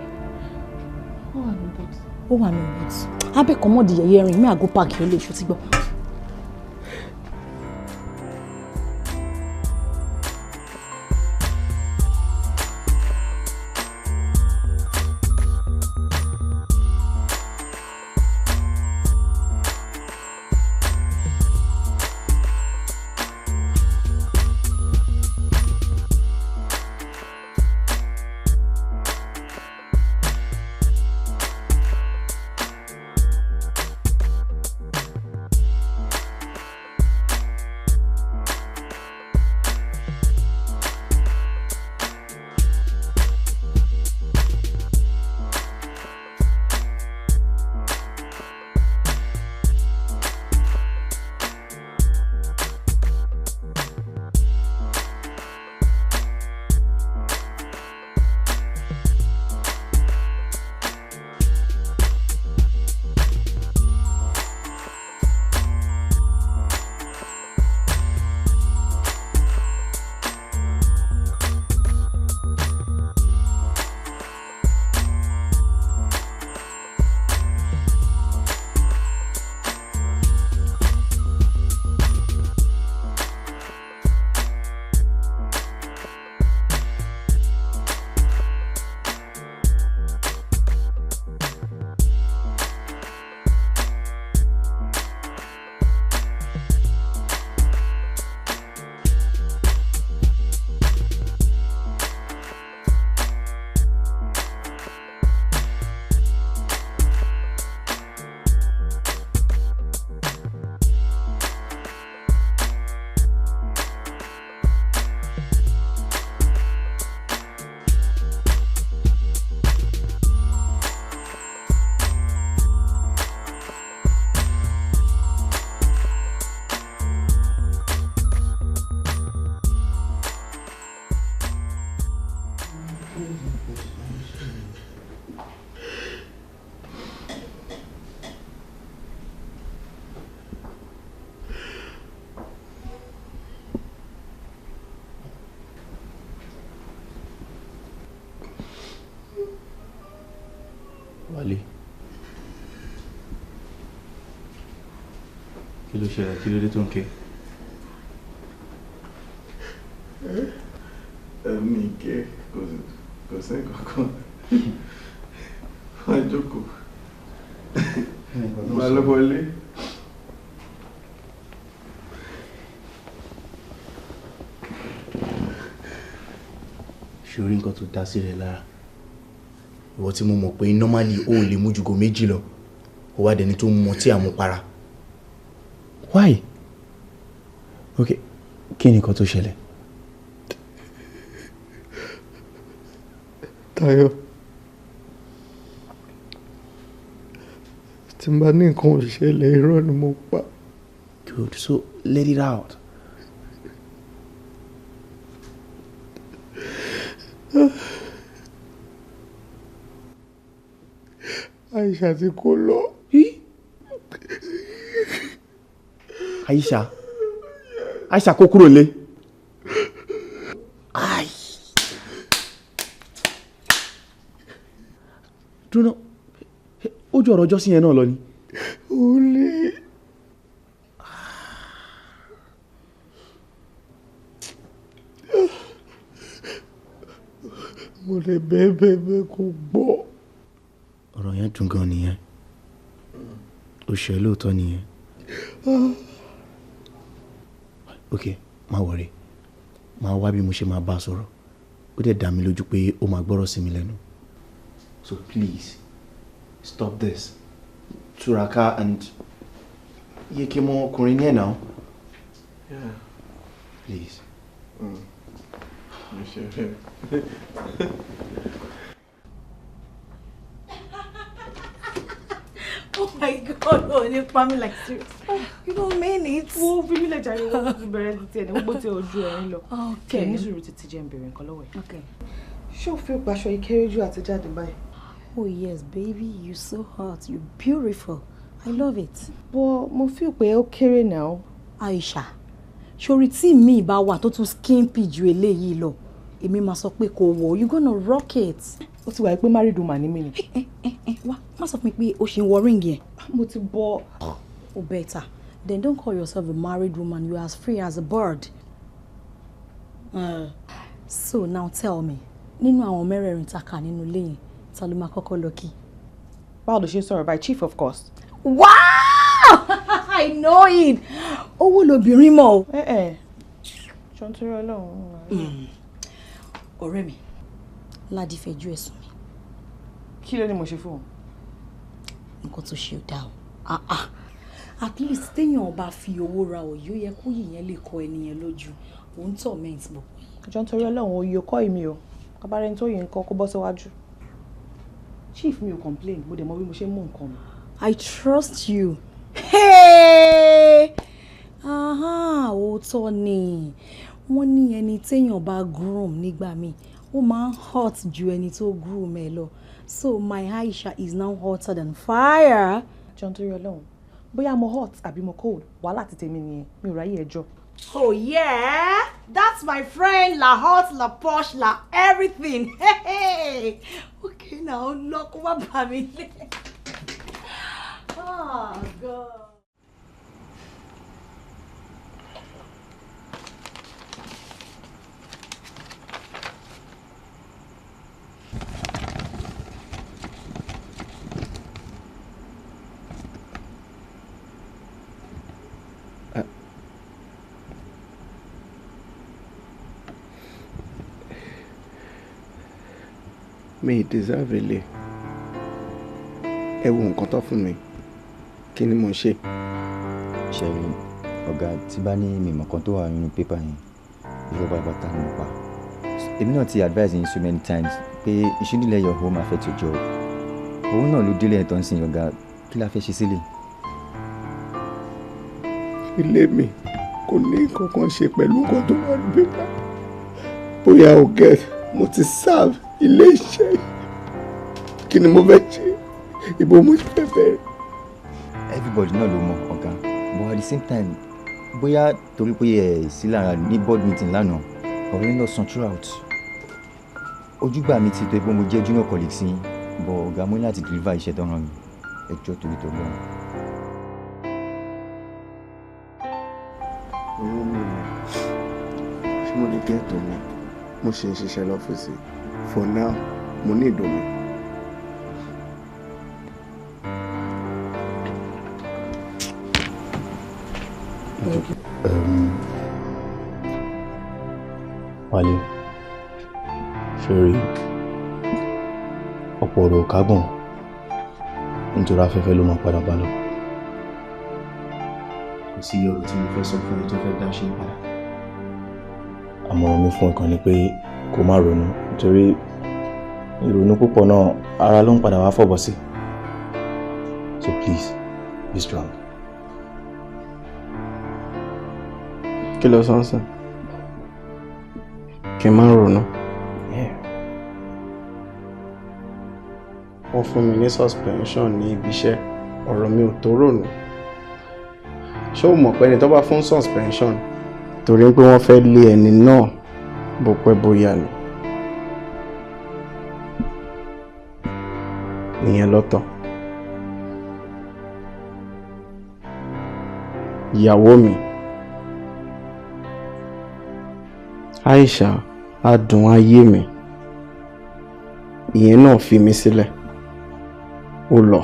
Ó wà ní boot.
Ó wà nù boot. Abeg, comot the yeye ring, me I go pack your load. Ṣó ti gbọ́?
Wálé, kí ló ṣẹlẹ̀? Kí ló dé tó ń ké?
Ẹ̀mí ké, kò sí kankan. Wá jókòó. Má lọ wọlé.
Ṣé orí nǹkan tó dá sí rẹ lára? Ìwọ tí mo mọ̀ pé normally o ò lè mú ju go méjì lọ, ó wá dẹni tó ń mọtí àmupara. Why? Okay, kí ni nǹkan tó ṣẹlẹ̀?
Táyọ̀, tí n bá ní nǹkan ò ṣẹlẹ̀, irọ́ ni mo pa.
Good, so let it out.
Aisha ti kó lọ.
Aisha, Aisha kó kúrò lé. Ai. Dúró, ojú ọ̀rọ̀ ọjọ́ sí yẹn náà lọ ni.
Ó lé. Mo lè bẹ́ẹ̀ bẹ́ẹ̀ bẹ́ẹ̀ kó gbọ́.
Ọ̀rọ̀ yẹn dùn gan nìyẹn. Ó ṣe lóòótọ́ nìyẹn. Ok, má worry. Máa wá bí mo ṣe máa bá a sọ̀rọ̀. Ó dẹ̀ dá mi lójú pé ó máa gbọ́rọ̀ sí mi lẹ́nu. So please, stop this. Túraká and yé kí mọ ọkùnrin ní ẹ̀ náà.
Yeah.
Please.
Oh my God, oh, you pa me like serious. You don't mean it.
Wo fi mí lẹ̀ jàre, wọ́n ti bẹ̀rẹ̀ ti tiẹ̀ ní gbogbo tí ojú ẹ̀ ń lọ.
Okay.
Kẹ̀ ní sùúrù títí jẹ́ ń bèrè nǹkan lọ́wọ́ ẹ̀.
Okay.
Ṣé o fi paṣọ ìkéré jù àti jáde báyìí?
Oh yes, baby, you're so hot. You're beautiful. I love it.
But mo feel pé ó kéré now.
Aisha, ṣorí tí mi bá wà tó tún skimpy ju eléyìí lọ, èmi máa sọ pé kò wọ̀, you gonna rock it.
Ó ti wà pé married woman ni mí ni.
Wá, má sọ fún mi pé o ṣì ń wọ ring yẹn.
Mo ti bọ́.
Oh better. Then don't call yourself a married woman. You are as free as a bird. So now tell me, nínú àwọn mẹ́rẹ̀ẹ̀rin ta kà nínú ilé yẹn, ta ló máa kọ́kọ́ lọ kí?
Báwo ló ṣe ń sọ̀rọ̀ báyìí? Chief of course.
Wow! I know it! Owó lobìnrin mọ̀ o.
Ṣé ń torí Ọlọ́run?
Ọ̀rẹ́ mi, Ládì fẹjú ẹ̀sùn mi.
Kí ló ní mo ṣe fún un?
Nǹkan tó ṣe ò dáa o. At least téèyàn bá fi owó ra òye, ó yẹ kó yìnyẹn lè kọ ẹni yẹn lójú. Òun torment bọ̀.
Jọ ń torí Ọlọ́run, oyè kọ́ èmi o. Kábàárẹ̀ tó yìí ń kọ́ kó bọ́ síwájú. Chief mi ò complain, mo dẹ̀ mọ bí mo ṣe ń mú nǹkan mi.
I trust you. Hey! Òótọ́ ni. Wọ́n ní ẹni téèyàn bá groom nígbà míì, ó máa ń hot ju ẹni tó groom ẹ lọ. So my Aisha is now hotter than fire.
Jọ ń torí Ọlọ́run, bóyá mo hot àbí mo cold, wàhálà ti tèmi nìyẹn, mi ò ráyè ẹjọ́.
Oh yeah, that's my friend, la hot, la posh, la everything. Hey, hey. Okay now, look what bá mi lé. Oh God.
Mi deserve ilé. Ẹ wo nǹkan tó fún mi. Kí ni mo ṣe?
Ṣé ọ̀gá tí bá ní mímọ̀ kan tó wà nínú pépà yẹn, ìjọba ìbátan ni mo pa. Èmi náà ti advise yín so many times pé you shouldn't let your home affect your job. Òun náà ló délé ẹ̀tọ́ ń sìn ọ̀gá, kí la fẹ́ ṣe sílẹ̀?
Ilé mi kò ní nǹkan kan ṣe pẹ̀lú nǹkan tó wà ní pépà. Bóyá o get, mo ti serve ilé iṣẹ́. Kí ni mo fẹ́ ṣe? Ibo mo ti fẹ́ bẹ̀rẹ̀?
Everybody náà ló mọ̀ ọ̀gá, but at the same time, bóyá torí pé ẹ sí lára ní board meeting lánàá, ọ̀rẹ́ ń lọ sàn throughout. Ojúgbà mi ti tó pé mo jẹ́ junior colleague sí, but ọ̀gá mo ní láti deliver iṣẹ́ tó ràn mí. Ẹ jọ̀ọ́ torí tó lọ́rùn.
Owó mi ni ṣé mo lè get omi? Mo ṣe ń ṣiṣẹ́ lọ́fíìsì. For now, mo ní ìdòmí.
Wálé, ṣorí ọ̀pọ̀ ọ̀rọ̀ kágùn nítorí afẹ́fẹ́ ló máa padà bá lọ. Kò sí ọ̀rọ̀ tí mo fẹ́ sọ fún ẹ tó fẹ́ dá ṣe padà. Àmọ̀ràn mi fún ẹ̀kan ni pé kó má ronú nítorí ìrònú púpọ̀ náà ara ló ń padà wá fọ̀bọ̀ sí. So please, be strong.
Kí ló sọ ń sìn? Kí n má ronú. Wọ́n fún mi ní suspension ní ibi iṣẹ́, ọ̀rọ̀ mi ò tó ronú. Ṣé o mọ̀ pé ẹni tó bá fún suspension torí pé wọ́n fẹ́ lé ẹni náà bó pẹ́ bóyá ni? Ìyẹn lọ́tọ̀. Ìyàwó mi Aisha, adùn ayé mi. Ìyẹn náà fi mí sílẹ̀. Ó lọ.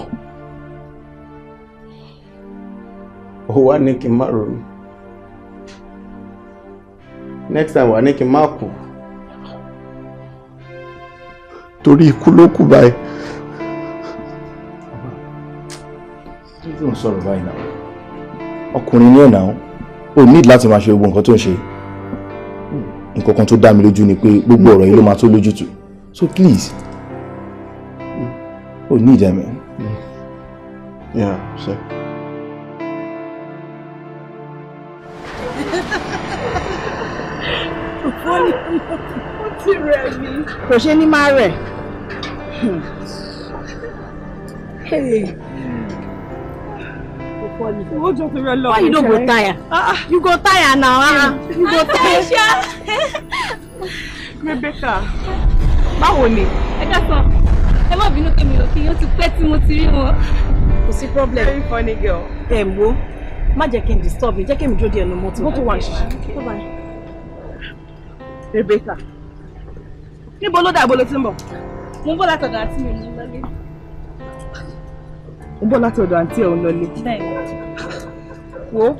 Ó wá ní kí n má ronú. Next time wà ní kí n má kú. Torí ikú ló kù báyìí.
Kí ló ń sọ̀rọ̀ báyìí náà? Ọkùnrin ní ẹ̀ náà, o need láti máa ṣe gbogbo nǹkan tó ń ṣe. Nǹkan kan tó dá mi lójú ni pé gbogbo ọ̀rọ̀ yìí ló máa tó lójútùú. So please, o need ẹ̀ man.
Yeah, sure.
Ó ti rẹ̀ mí.
Kò ṣe ní máa rẹ̀.
Why you don't go tire? You go tire now. You go tire.
Rebecca, báwo ni?
Ẹ káàsán, ẹ má bínú pé mi ò kí yín, ó ti pẹ́ tí mo ti rí wọn.
Kò sí problem.
Very funny girl.
Ẹ wo, má jẹ́ kí n disturb mi, jẹ́ kí èmi dúró díẹ̀ nínú mọ́tò.
Mọ́tò wà ń ṣiṣẹ́.
Bye bye.
Rebecca, níbo ló dà, ibo ló ti ń bọ̀?
Mo ń bọ̀ látọ̀dọ̀ àǹtí mi, mo ń lọlé.
Mo ń bọ̀ látọ̀dọ̀ àǹtí ẹ̀, ò ń lọlé.
Bẹ́ẹ̀ni.
Wo,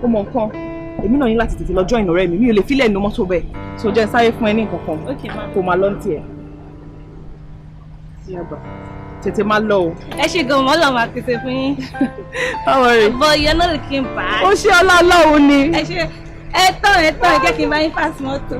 ó mọ nǹkan, èmi náà ní láti tètè lọ join ọ̀rẹ́ mi, mi ò lè fílẹ̀ nínú mọ́tò bẹ́ẹ̀. So jẹ́ n sáré fún ẹ ní nǹkan kan.
Okay, ma.
Kó máa lọ ní tiẹ̀. Tètè máa lọ o.
Ẹ ṣe gan-an, Ọlọ́run máa pèsè fún yín.
Don't worry.
But you're not looking bad.
Ó ṣe ọlá Ọlọ́run ni.
Ẹ ṣe ẹ tán ẹ tán, ẹ jẹ́ kí n bá yín pass mọ́tò.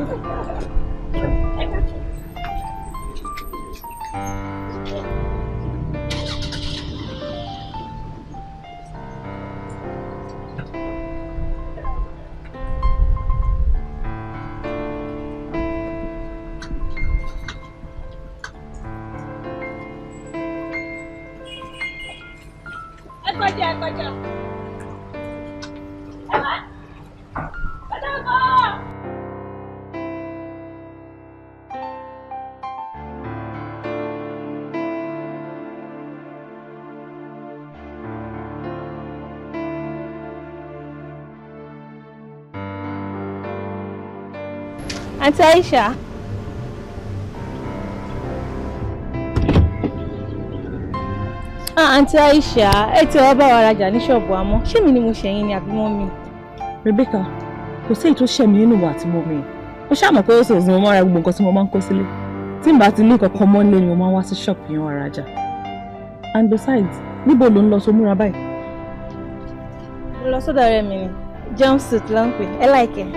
Ẹ kọjá, ẹ kọjá. Ẹ wá. Ẹ dàgbọ́. Aunty Aisha. Ah, Aunty Aisha, ẹ ti wá bá wa rajà ní ṣọ́ọ̀bù àmọ́, ṣé mi ni mo ṣẹ̀yìn ni àbí mọ́mì?
Rebecca, kò sí èyí tó ṣẹ̀ mí nínú ìwà àti mọ́mì. Ó ṣàmọ̀ pé ó sì ní mo máa ra gbogbo nǹkan tí mo máa ń kó sílé. Tí n bá ti ní nǹkan kan mọ́ nílé ni mo máa ń wá sí ṣọ́ọ̀bù yẹn wá rajà. And besides, níbo ló ń lọ tó múra báyìí?
Mo lọ sọ́dọ̀ ọ̀rẹ́ mi ni, jumpsuit ló ń pè, ẹ láìkẹ́.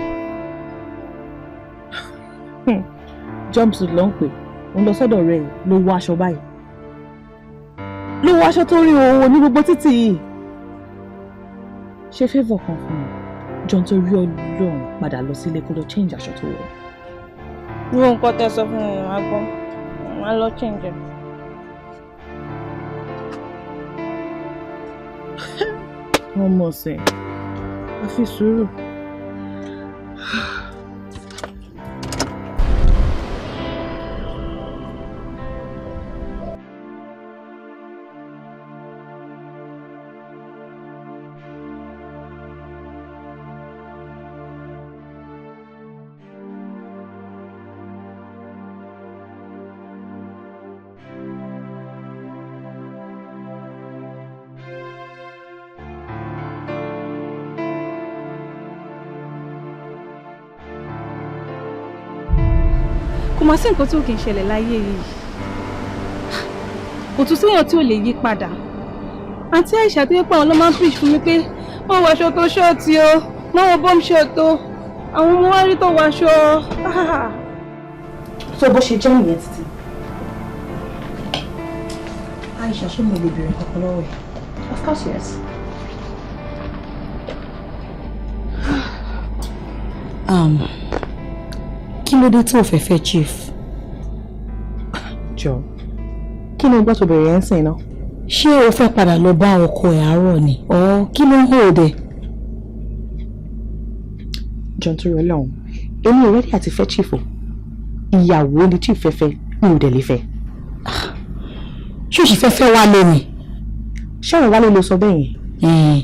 Jumpsuit ló ń pè, òun lọ sọ́dọ̀ ọ̀rẹ́ ẹ̀ ló wọ aṣọ báyìí. Ló wọ aṣọ tó rí owó ní gbogbo títì yìí. Ṣe favour kan fún mi, John, torí Ọlọ́run, padà lọ sílé kó lọ change aṣọ tó wọ̀.
Wo nǹkan tẹ́ sọ fún mi, màá gbọ́, màá lọ change ẹ̀.
Wọ́n mọ̀ ọ̀sẹ̀, a fi sùúrù.
Kò má sí nǹkan tí ò kì í ṣẹlẹ̀ láyé yìí. Kò tún séèyàn tí ò lè yí padà. Àǹtí Aisha tó yẹ pé àwọn ló máa ń preach fún mi pé wọ́n wọ aṣọ tó ṣọ́ọ̀tì o, wọ́n wọ bọ́m ṣọ́ọ̀tì o, àwọn ọmọ wa rí tó wọ aṣọ.
So bó ṣe jẹ́ nìyẹn títí.
Aisha, ṣé mo lè béèrè kankan lọ́wọ́ ẹ̀?
Of course, yes.
Kí ló dé tó fẹ́ fẹ́ chief?
Jọ, kí ni o gbọ́ tó bẹ̀rẹ̀ yẹn ń sìn náà?
Ṣé o fẹ́ padà lọ bá ọkọ ẹ̀ àárọ̀ ni? Ọ̀ kí ló ń hó dẹ?
John, torí Ọlọ́run, èmi ò ready àti fẹ́ chief o. Ìyàwó ni chief fẹ́ fẹ́, mi ò dẹ̀ lè fẹ́.
Ṣé o sì fẹ́ fẹ́ Wálé ni?
Ṣé ọ̀rọ̀ Wálé ló sọ bẹ́ẹ̀ yẹn?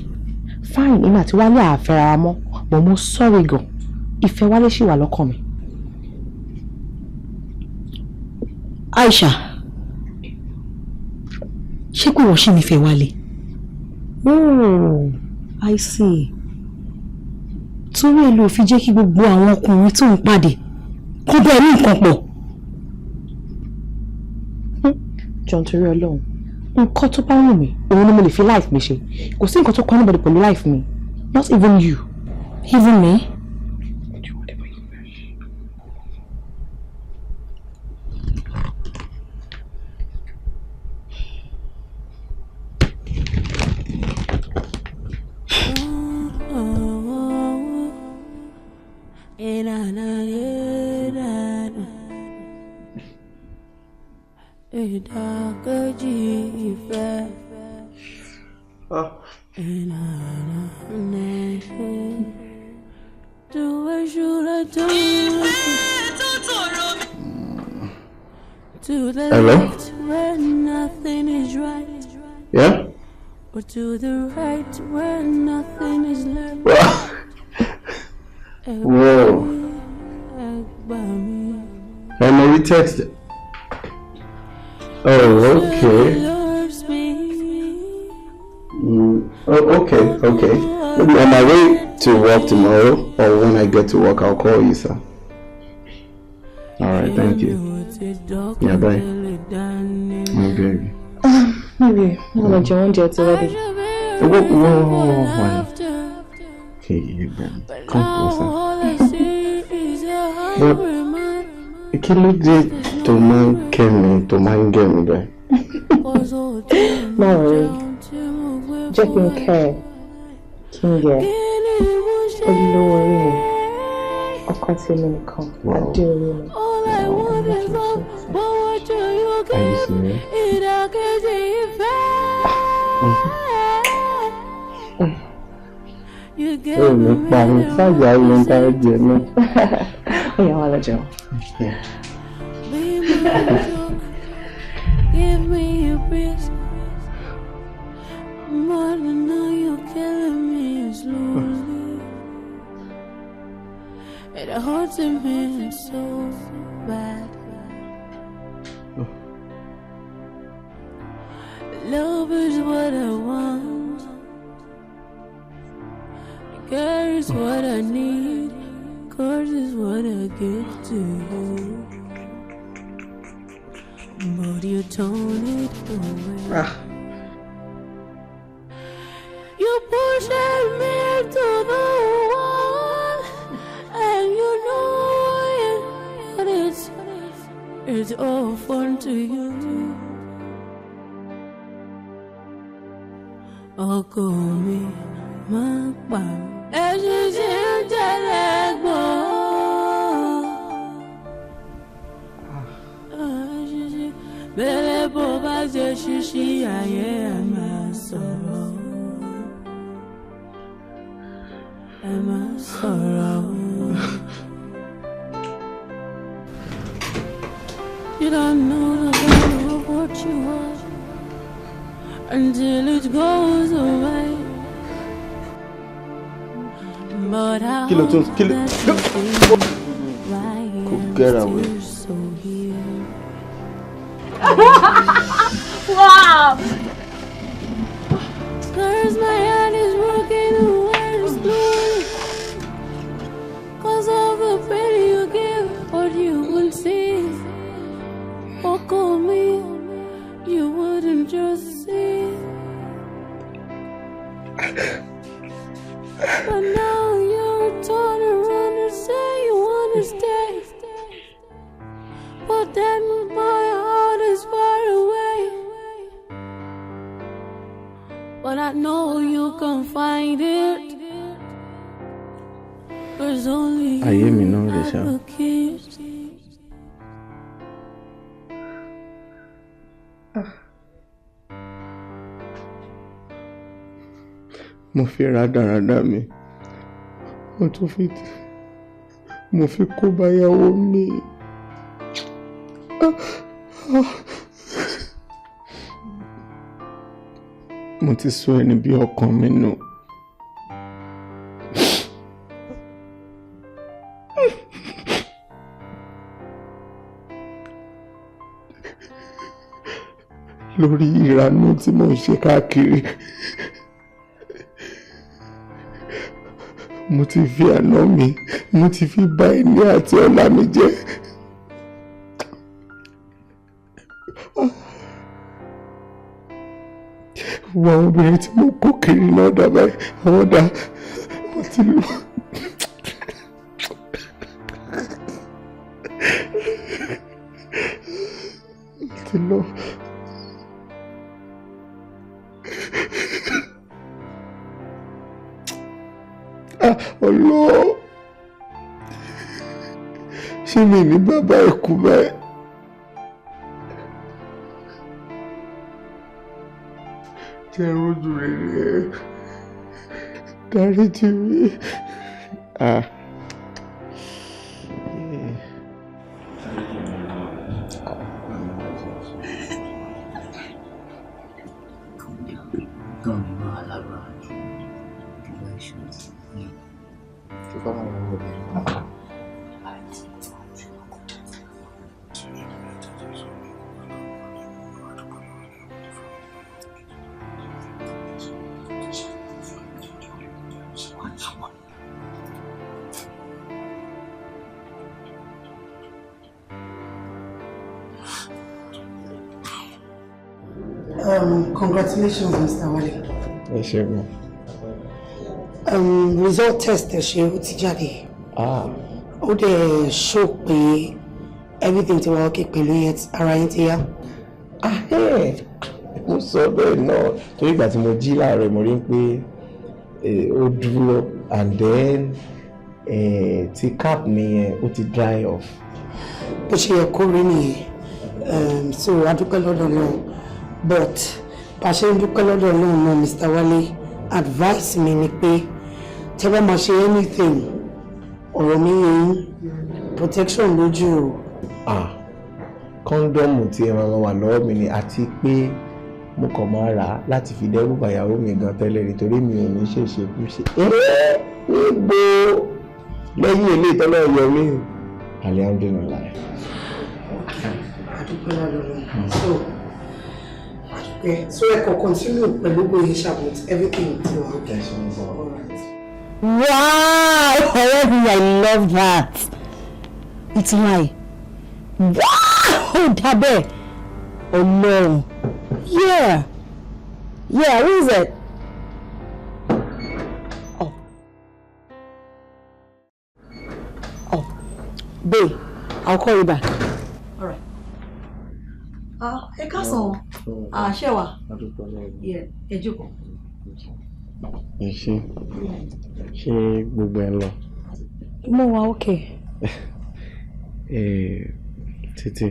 Fine, èmi àti Wálé àfẹ́ra mọ́, but mo sorry gan. Ìfẹ́ Wálé ṣì wà lọ́kàn mi.
Aisha, ṣé kò wọ́n ṣì nífẹ̀ẹ́ Wálé? Oh, I see. Torí ẹ̀ ló fi jẹ́ kí gbogbo àwọn ọkùnrin tó ń pàdé kó bẹ́ẹ̀ ní nǹkan pọ̀.
John, torí Ọlọ́run, nǹkan tó bá wù mí òun ni mo lè fi life mi ṣe. Kò sí nǹkan tó kọ́ anybody pẹ̀lú life mi, not even you.
Even me?
Do whatever you wish.
Ìdàkejì ìfẹ́. Do I should I do to the
Hello?
left where nothing is right,
Yeah?
or to the right where nothing is left?
Whoa.
Ẹ gbà mí.
Ẹ mo rí text. Oh, okay.
Loves me.
Oh, okay. Maybe on my way to work tomorrow, or when I get to work, I'll call you, sir. All right, thank you. Yeah, bye. My baby.
Maybe mo lọ jẹ oúnjẹ ti ready.
Whoa, whoa, whoa, whoa, whoa. Okay, you then. Come closer.
All I see is a
But
hungry man.
kí ló dé tó máa ń kẹ́ mi, tó máa ń gẹ̀ mí bẹ́ẹ̀?
Má worry. Jẹ́ kí n kẹ́ ẹ, kí n gẹ̀ ẹ́. Olówó orí mi, ọkọ tèmi nìkan, adé orí mi.
All I want is love, but what do you
Are you
give?
serious?
Ìdàkejì ìfẹ́. You give
Ó ní pa mi, ṣáàjà ló ń bá jẹ náà.
Ó yá, wá lọ jẹun.
Yeah.
me my joke, give me your peace. But I know you're killing me slowly. It hurts me so bad. Love is what I want. Care is what I need. Cause is what I give to you. But you turn it away. You pushing me to the wall, and you know it, but it's all fun to you. Ọkọ mi máa ń pa mí. Eṣinṣin ń jẹlẹ̀ gbọ́n. Eṣinṣin bẹ́lẹ̀ bó bá ṣe ṣíṣí ayé ẹ̀ máa sọ̀rọ̀. Ẹ máa sọ̀rọ̀. You don't know the value of what you are until it goes away. But I
Kí ló tún kí ló
hope that you feel why
Go
I'm
get away.
still so here.
Wow!
Cause my heart is broken away slowly. Cause of the pain you give, what you will see. Walk on me, you wouldn't just see. But now you're torn around and say you wanna stay. But then my heart is far away. But I know you can find it. Cause only
Ayé mi
you
náà rè
have
ṣá.
the keys.
Mo fi rádaràda mi, mo tún fi, mo fi kó báyàwó mi. Mo ti sọ ẹni bí ọkàn mi nù.
Lórí ìranú tí mò ń ṣe káàkiri. Mo ti fi àná mi, mo ti fi bà ẹni àti ọlá mi jẹ́. Wọ́n àwọn obìnrin tí mo kó kiri náà dàbá àwọn dà wọ́n ti lù. Ti lọ. Ọlọ́ọ̀, ṣé mi ní bàbá ẹ̀ kú báyìí? Jẹ́ rojú rere, dáríjì mi. Ah.
Congratulations, Mr. Wale.
Ẹ ṣé gan.
Result test ẹ ṣe ó ti jáde.
Ah.
Ó dẹ̀ show pé everything ti wà okay pẹ̀lú yẹn, ara yín ti yá.
Ah, mo sọ bẹ́ẹ̀ náà torí ìgbà tí mo jí láàárọ̀ mo rí pé ó dúró and then ti cap mi yẹn ó ti dry off.
Bó ṣe yẹ kó rí nìyẹn, so a dúpẹ́ lọ́dọ̀ náà, but bá a ṣe ń dúpẹ́ lọ́dọ̀ náà náà, Mr. Wale, advice mi ni pé tẹ́ bá máa ṣe anything, ọ̀rọ̀ mi yẹn protection lójú o.
Ah, kọ́ńdọ̀mù tí ẹ máa wà lọ́wọ́ mi ni, àti pé mo kàn máa rà á láti fi dẹ́rù bàyàwó mi gan tẹ́lẹ̀ nítorí mi ò ní ṣèṣe kú ṣe. Níbo lẹ́yìn ilé ìtọ́lọ́ yọ mí. Alhamdulillah.
A dúpẹ́ lọ́dọ̀ náà. So so ẹ kò continue pẹ̀lú bóyá ṣàbùt everything ti wà okay. All right.
Wow, I love that. It's like, wow, dábẹ́, Ọlọ́run. Yeah, yeah, who is it? Oh, oh, babe, I'll call you back. All right. Ẹ káàsán. Ah, ṣé wà? Yeah, ẹ jókòó.
Ẹ ṣé, ṣé gbogbo ẹ lọ?
Mo wà okay.
Títí,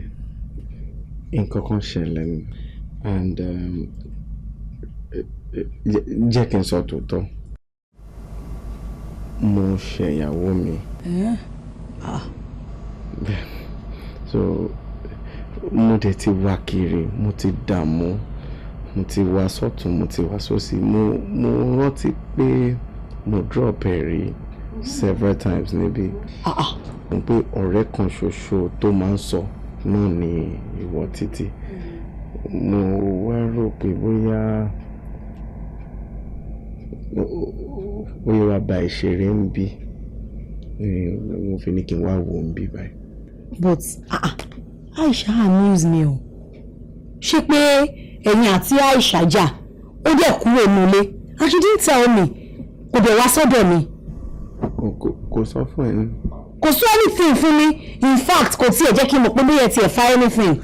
nǹkan kan ṣẹlẹ̀ ni, and jẹ́ kí n sọ tòótọ́, mo ṣe ìyàwó mi. So mo dẹ̀ ti wá kiri, mo ti dààmú, mo ti wá sọ́tún, mo ti wá sósì, mo rántí pé mo drop ẹ̀ rí several times níbí. Mo pé ọ̀rẹ́ kan ṣoṣo tó máa ń sọ náà ni ìwọ Títí. Mo wá rò pé bóyá wá ba ìṣeré ń bí, mo fi ní kí n wá wò ń bí báyìí.
But Aisha amuse me o. Ṣé pé ẹ̀yin àti Aisha jà, ó dẹ̀ kúrò nílé, and she didn't tell me, kò dẹ̀ wá sọ́dọ̀ mi.
Kò sọ fún ẹ ní.
Kò sọ anything fún mi, in fact kò tiẹ̀ jẹ́ kí n mọ̀ pé bóyá ẹ tiẹ̀ fa anything.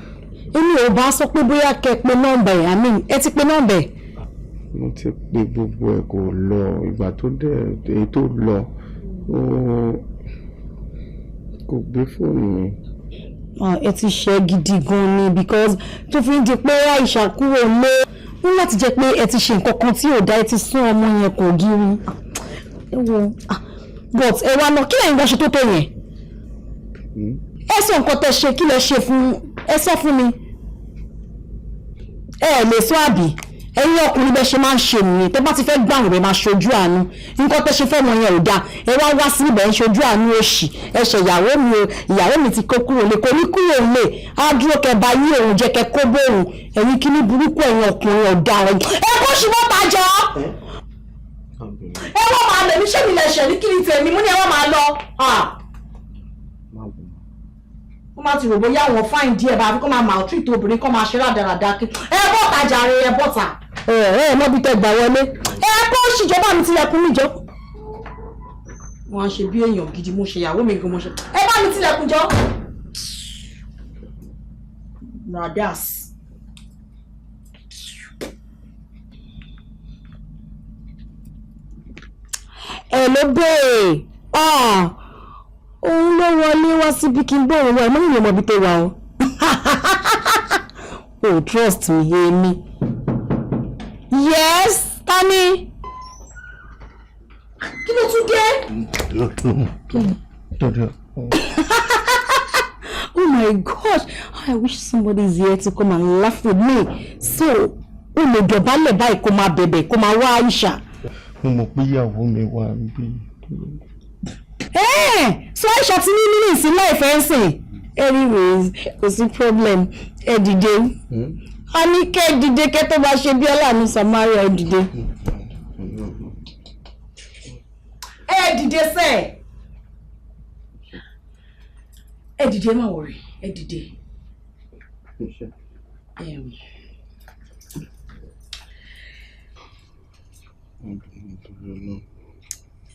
Èmi ò bá sọ pé bóyá kẹ́ pe nọ́mbà ẹ̀, I mean ẹ ti pe nọ́mbà ẹ̀.
Mo ti pe gbogbo ẹ̀ kò lọ, ìgbà tó dẹ̀ èyí tó lọ kò gbé fóònù mi.
Ẹ ti ṣe gidi gan ni, because tó fi ń di pé Aisha kúrò lé ní láti jẹ́ pé ẹ ti ṣe nǹkan kan tí ò dá, ẹ ti sún ọmọ yẹn kò gírí. But ẹ wá lọ, kí lẹ́yìn bá ṣe tó tó yẹn? Ẹ sọ nǹkan tẹ́ ṣe, kí lẹ ṣe fún, ẹ sọ fún mi. Ẹ lè sọ àbí? Ẹ̀yin ọkùnrin bẹ́ẹ̀ ṣe máa ń ṣe nìyẹn. Tẹ́ bá ti fẹ́ gbà wọ́n, bẹ́ẹ̀ máa ṣojú àánú. Nǹkan tẹ́ ṣe fẹ́ mọ yẹn ò dáa. Ẹ wá wá sí ibẹ̀ ń ṣojú àánú òṣì. Ẹ ṣe ìyàwó mi o, ìyàwó mi ti kó kúrò lé, kò ní kúrò lé. Á dúró kẹ bá yí òun jẹ kẹ kó bóun. Ẹ̀yin kíní burúkú, ẹ̀yin ọkùnrin ọ̀daràn. Ẹ kó ṣùgbọ́n ta jọ. Ẹ wọ́n máa lẹ̀ mí, ṣé mi lẹ̀ ṣẹ̀ ní kí ni tèmi? Mú ni ẹ wọ́n máa lọ. Wọ́n máa ti rò bóyá àwọn fáìn díẹ̀ bá fi kó máa maltreat obìnrin, kó máa ṣe rádaràda kí. Ẹ bọ́ta jàre, ẹ bọ́ta. Ẹ ẹ mọ bí tẹ gbà wọlé. Ẹ kó ṣìjọba mi tilẹ̀kùn mi jọ. Wọ́n á ṣe bí èèyàn gidi, mo ṣe ìyàwó mi gan mo ṣe. Ẹ bá mi tilẹ̀kùn jọ. Radas. Ẹ ló bèè òun ló wọlé wá síbi kí n gbóhùn wá ẹ mọ́ ìyẹn mọ̀ bí tó wà o. Oh, trust me, èmi. Yes, tani. Kí ló tún dé? Oh my gosh, I wish somebody is here to come and laugh with me. So, o lè dọ̀bálẹ̀ báyìí kó máa bẹ̀bẹ̀ kó máa wá Aisha.
Mo mọ̀ pé ìyàwó mi wà níbí.
So Aisha ti ní nínú ìsìn láìfẹ́ ń sìn. Anyways, kò sí problem, ẹ dìde. A ní kẹ́ dìde kẹ́ tó bá ṣe bí ọlànà Samaria, ẹ dìde. Ẹ dìde sẹ́. Ẹ dìde, má worry, ẹ dìde.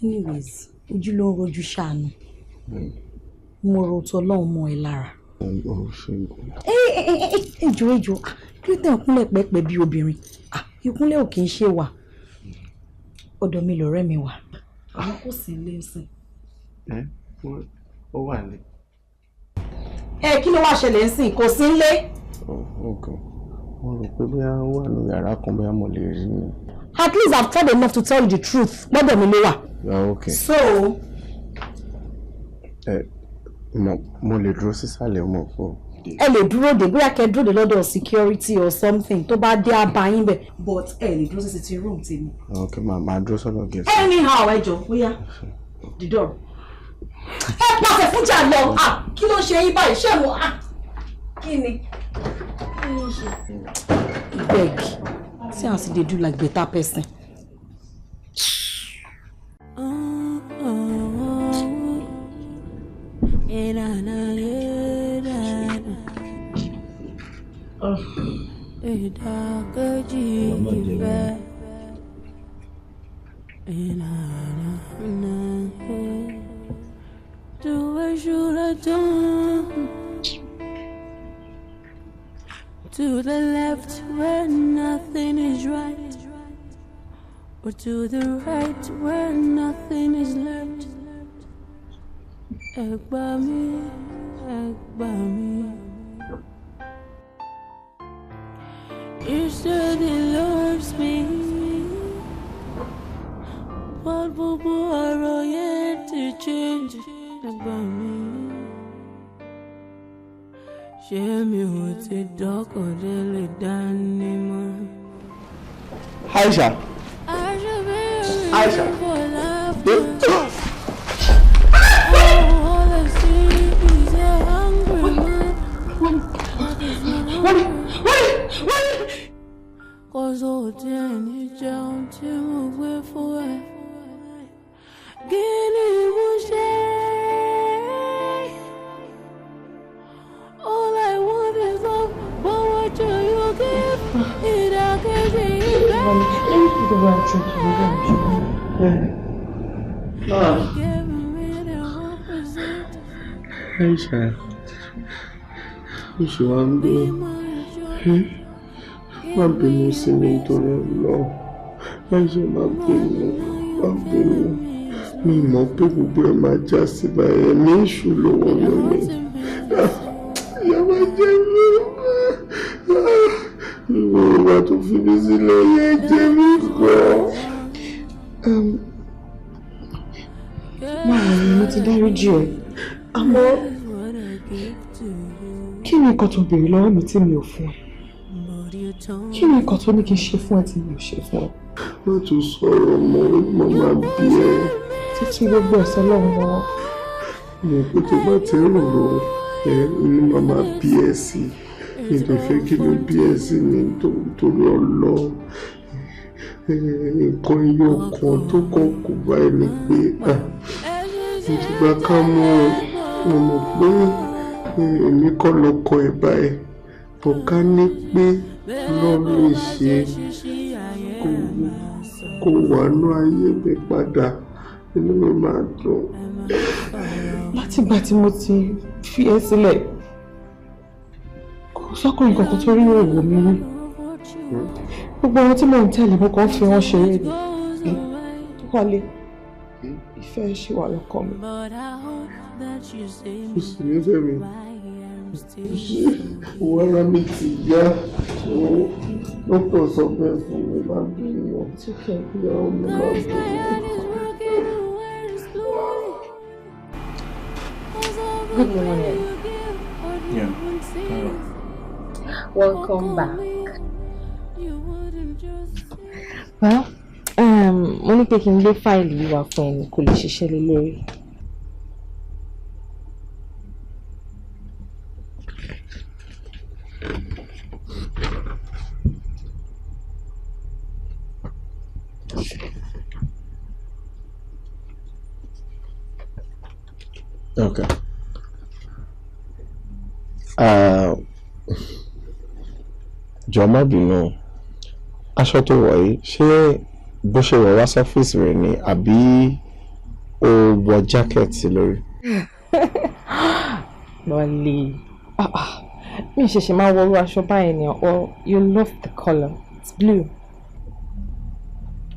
Anyways, ojú ló ń rojú ṣàánú. Mo ro tọlọ́run mọ́ ẹ lára. Ẹ jọ̀ọ́, kí ló tẹ̀ ń kúnlẹ̀ pẹ́pẹ́ bí obìnrin? Ìkúnlẹ̀ ò kì í ṣe wà. Ọ̀dọ̀ mi lọ̀rẹ́ mi wà. Àwọn kò sí ilé ńsìn.
Ó wà ní.
Ẹ kí ló wá ṣẹlẹ̀ ńsìn? Kò sí ilé.
Mo rò pé bóyá ó wà ní yàrá kan, bóyá mo lè rí ni.
At least I've tried enough to tell you the truth. Lọ́dọ̀ mi ló wà.
Okay.
So.
Mo lè dúró sísàlẹ̀ mọ̀ fún.
Ẹ lè dúró dè, bóyá kẹ́ dúró dè lọ́dọ̀ security or something, tó bá dé abá yín bẹ̀, but ẹ lè dúró sí sitting room tèmi.
Ok, màá dúró sọ́dọ̀ gẹ̀ẹ́sì.
Anyhow, ẹ jọ bóyá the door. Ẹ pàṣẹ fún jà lọ, kí ló ṣe yín báyìí? Ṣé mo kí ni? Kí ló ṣe? Beg, see as e dey do like better person.
Ìdàkejì ìfẹ́. Do I should have done? To the left where nothing is right, or to the right where nothing is left. Ẹ gbà mí, ẹ gbà mí. You said he loves me, but gbogbo ọ̀rọ̀ yẹn ti change. Ẹ gbà mí. Ṣé mi ò ti dọ́kàn délé dání mọ́?
Aisha. Aisha.
Cause ó tiẹ̀ ní jẹun tí mo gbé fún ẹ. Kí ni mo ṣe? All I want is love, but what do you give? Ìdàkejì ìfẹ́. Give me the opposite.
Aisha, oṣù wa ń bọ̀. Má bínú sí mi nítorí Ọlọ́run. Aisha, má bínú, má bínú. Mi mọ̀ pé gbogbo ẹ̀ máa já sí báyẹn ní èṣù ló wọnú mi. Ìyá máa jẹ mí. Ìwọ ìwà tó fi mí sílẹ̀ yẹ jẹ mí gan.
Máa ní mo ti dáríjì ẹ́, àmọ́ kí ni nǹkan tó béèrè lọ́wọ́ mi tí mi ò fún ẹ?
Kí ni nǹkan tó ní kí n ṣe fún ẹ tí mi ò ṣe fún ẹ?
Má tún sọ̀rọ̀ mọ́, mo máa bí ẹ.
Títí gbogbo ẹ̀sẹ̀ lọ́wọ́ lọ́wọ́.
Mo pé tó bá ti ń rò ẹ, inú máa máa bí ẹ sí. Mi lè fẹ́ kí ló bí ẹ sí ni torí ọlọ́. Nǹkan iye ọkàn tó kàn kò bá ẹ ní pé mo ti gba ká mú ọ mọ̀ pé èmi kọ́ lọkọ ẹ̀ báyìí. Bọ̀ká ní pé lọ́ọ́ lè ṣe kó wà ní ayé mi padà, inú mi máa dùn.
Látìgbà tí mo ti fi ẹ́ sílẹ̀, kò sọ́kùnrin kankan tó rí òwò mi rí. Gbogbo ohun tí mò ń tẹ̀lé mo kàn ń fi wọ́n ṣeré ni. Wálé, ìfẹ́ ṣì wà lọ́kàn mi.
Kò sì nífẹ̀ẹ́ mi. Owó ara mi ti yá. Dókítà sọ bẹ́ẹ̀ fún mi, má bínú. Ìyàwó mi, má bínú.
Good morning.
Yeah. Hello.
Welcome back. Well, mo ní pé kí n gbé fáìlì yìí wá fún ẹni kò lè ṣiṣẹ́ lé lórí.
Okay. Jọ̀ọ́ má bínú, aṣọ tó wọ̀ yìí, ṣé bó ṣe wọ̀ wá sọ́fíìsì rẹ̀ ni àbí o wọ jákẹ́ẹ̀tì lórí?
Wálé, mi ṣẹ̀ṣẹ̀ máa wọrú aṣọ báyìí ni. Or you love the colour, it's blue.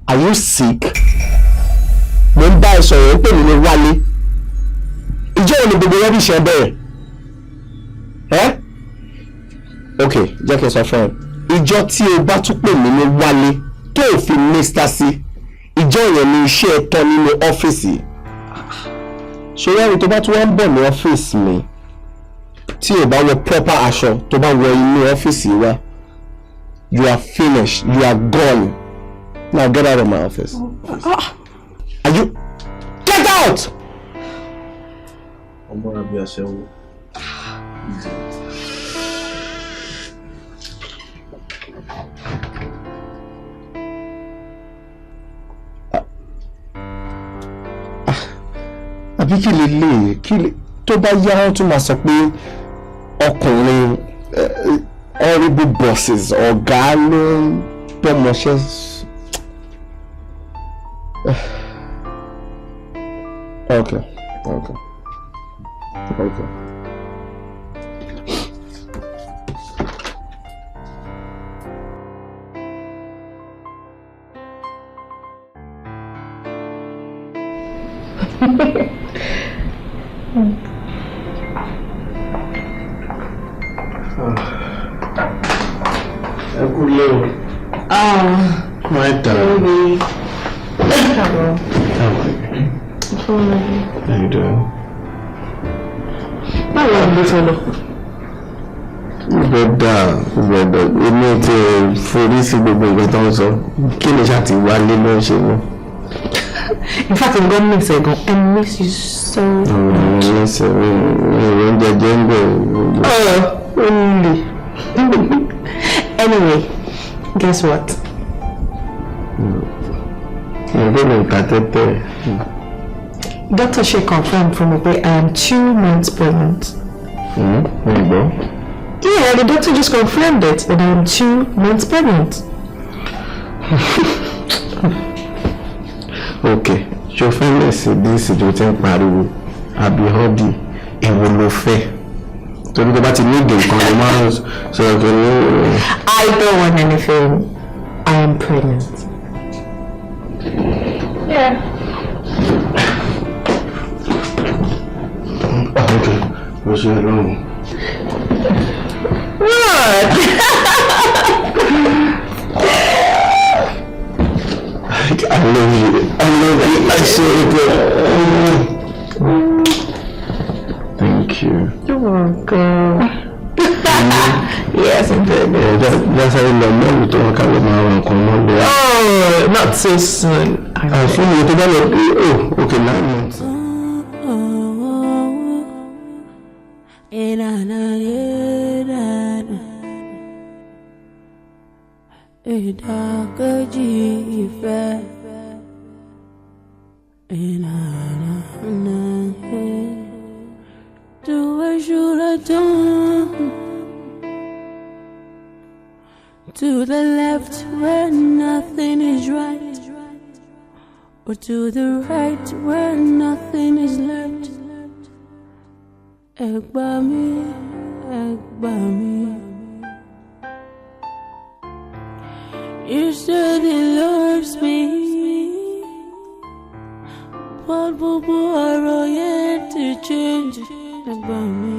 Are you sick? Mo ń bá ẹ sọ̀rọ̀, ó pè mí ní Wálé. Ìjọ́ òní gbogbo rubbish ẹ bẹ̀rẹ̀? Ẹ́ ok, jẹ́ kí n sọ fún ẹ, ìjọ́ tí o bá tún pè mí ní Wálé tó o fi Mr sí, ìjọ́ yẹn ni iṣẹ́ ẹ tán nínú ọ́fíìsì. Ṣòro ẹni tó bá tún wá ń bọ̀ ní ọ́fíìsì mi tí o bá wọ proper aṣọ, tó bá wọ inú ọ́fíìsì wa, you are finished, you are gone. Now get out of my office. Are you get out!
Ọmọ rà bí aṣẹ́wó.
Àbí kí lè lè kí lè tó bá yá wọn tún máa sọ pé ọkùnrin horrible bosses, ọ̀gá ló ń bọ́mọṣẹ́. Okay, okay, okay. Ẹ kú lé o. My darling.
Baby. Hello.
How are you?
Fine.
How you doing?
Báwo ni mo fẹ́ lọ?
Gbọ́dọ̀ gbọ́dọ̀ èmi ti forí sí gbogbo nǹkan tó ń sọ. Kí ni ṣáà ti wálé ló ń ṣe mí?
In fact, I'm gonna miss ẹ gan. I miss you so much.
Mi ṣe mi mi ò ń jẹjẹ ń bẹ̀.
Oh, only. Anyway, guess what?
Mo gbọ́dọ̀ ta tẹ́tẹ́.
Doctor ṣe confirm fún mi pé I am 2 months pregnant.
Mi gbọ́.
Yeah, the doctor just confirmed it that I am 2 months pregnant.
Ok, ṣo fẹ́ Mercedes tó ti ń pariwo àbí Audi, èwo ló fẹ́? Torí tó bá ti ní ìdè nǹkan ló máa ń sọ pé ní.
I don't want anything. I am pregnant. Yeah.
Ok, mo ṣe é lọ́rùn.
What?
I love you. I love you. I swear to God. Thank you.
You're welcome. Yes, I'm good.
Ẹ jásáré lọ mọ́ọ̀lù tó wọn ká lọ máa ra nǹkan mọ́ bẹ́ẹ̀.
Oh, not so soon.
Fún mi tó bá lọ, oh, okay, 9 months.
Oh, eh, na, na, eh, na, na. Ìdàkejì ìfẹ́. Eh, na, na, na, eh. Do what should I do? To the left where nothing is right, or to the right where nothing is left. Ẹ gbà mí, ẹ gbà mí. You said he loves me, but gbogbo ọ̀rọ̀ yẹn ti change. Ẹ gbà mí.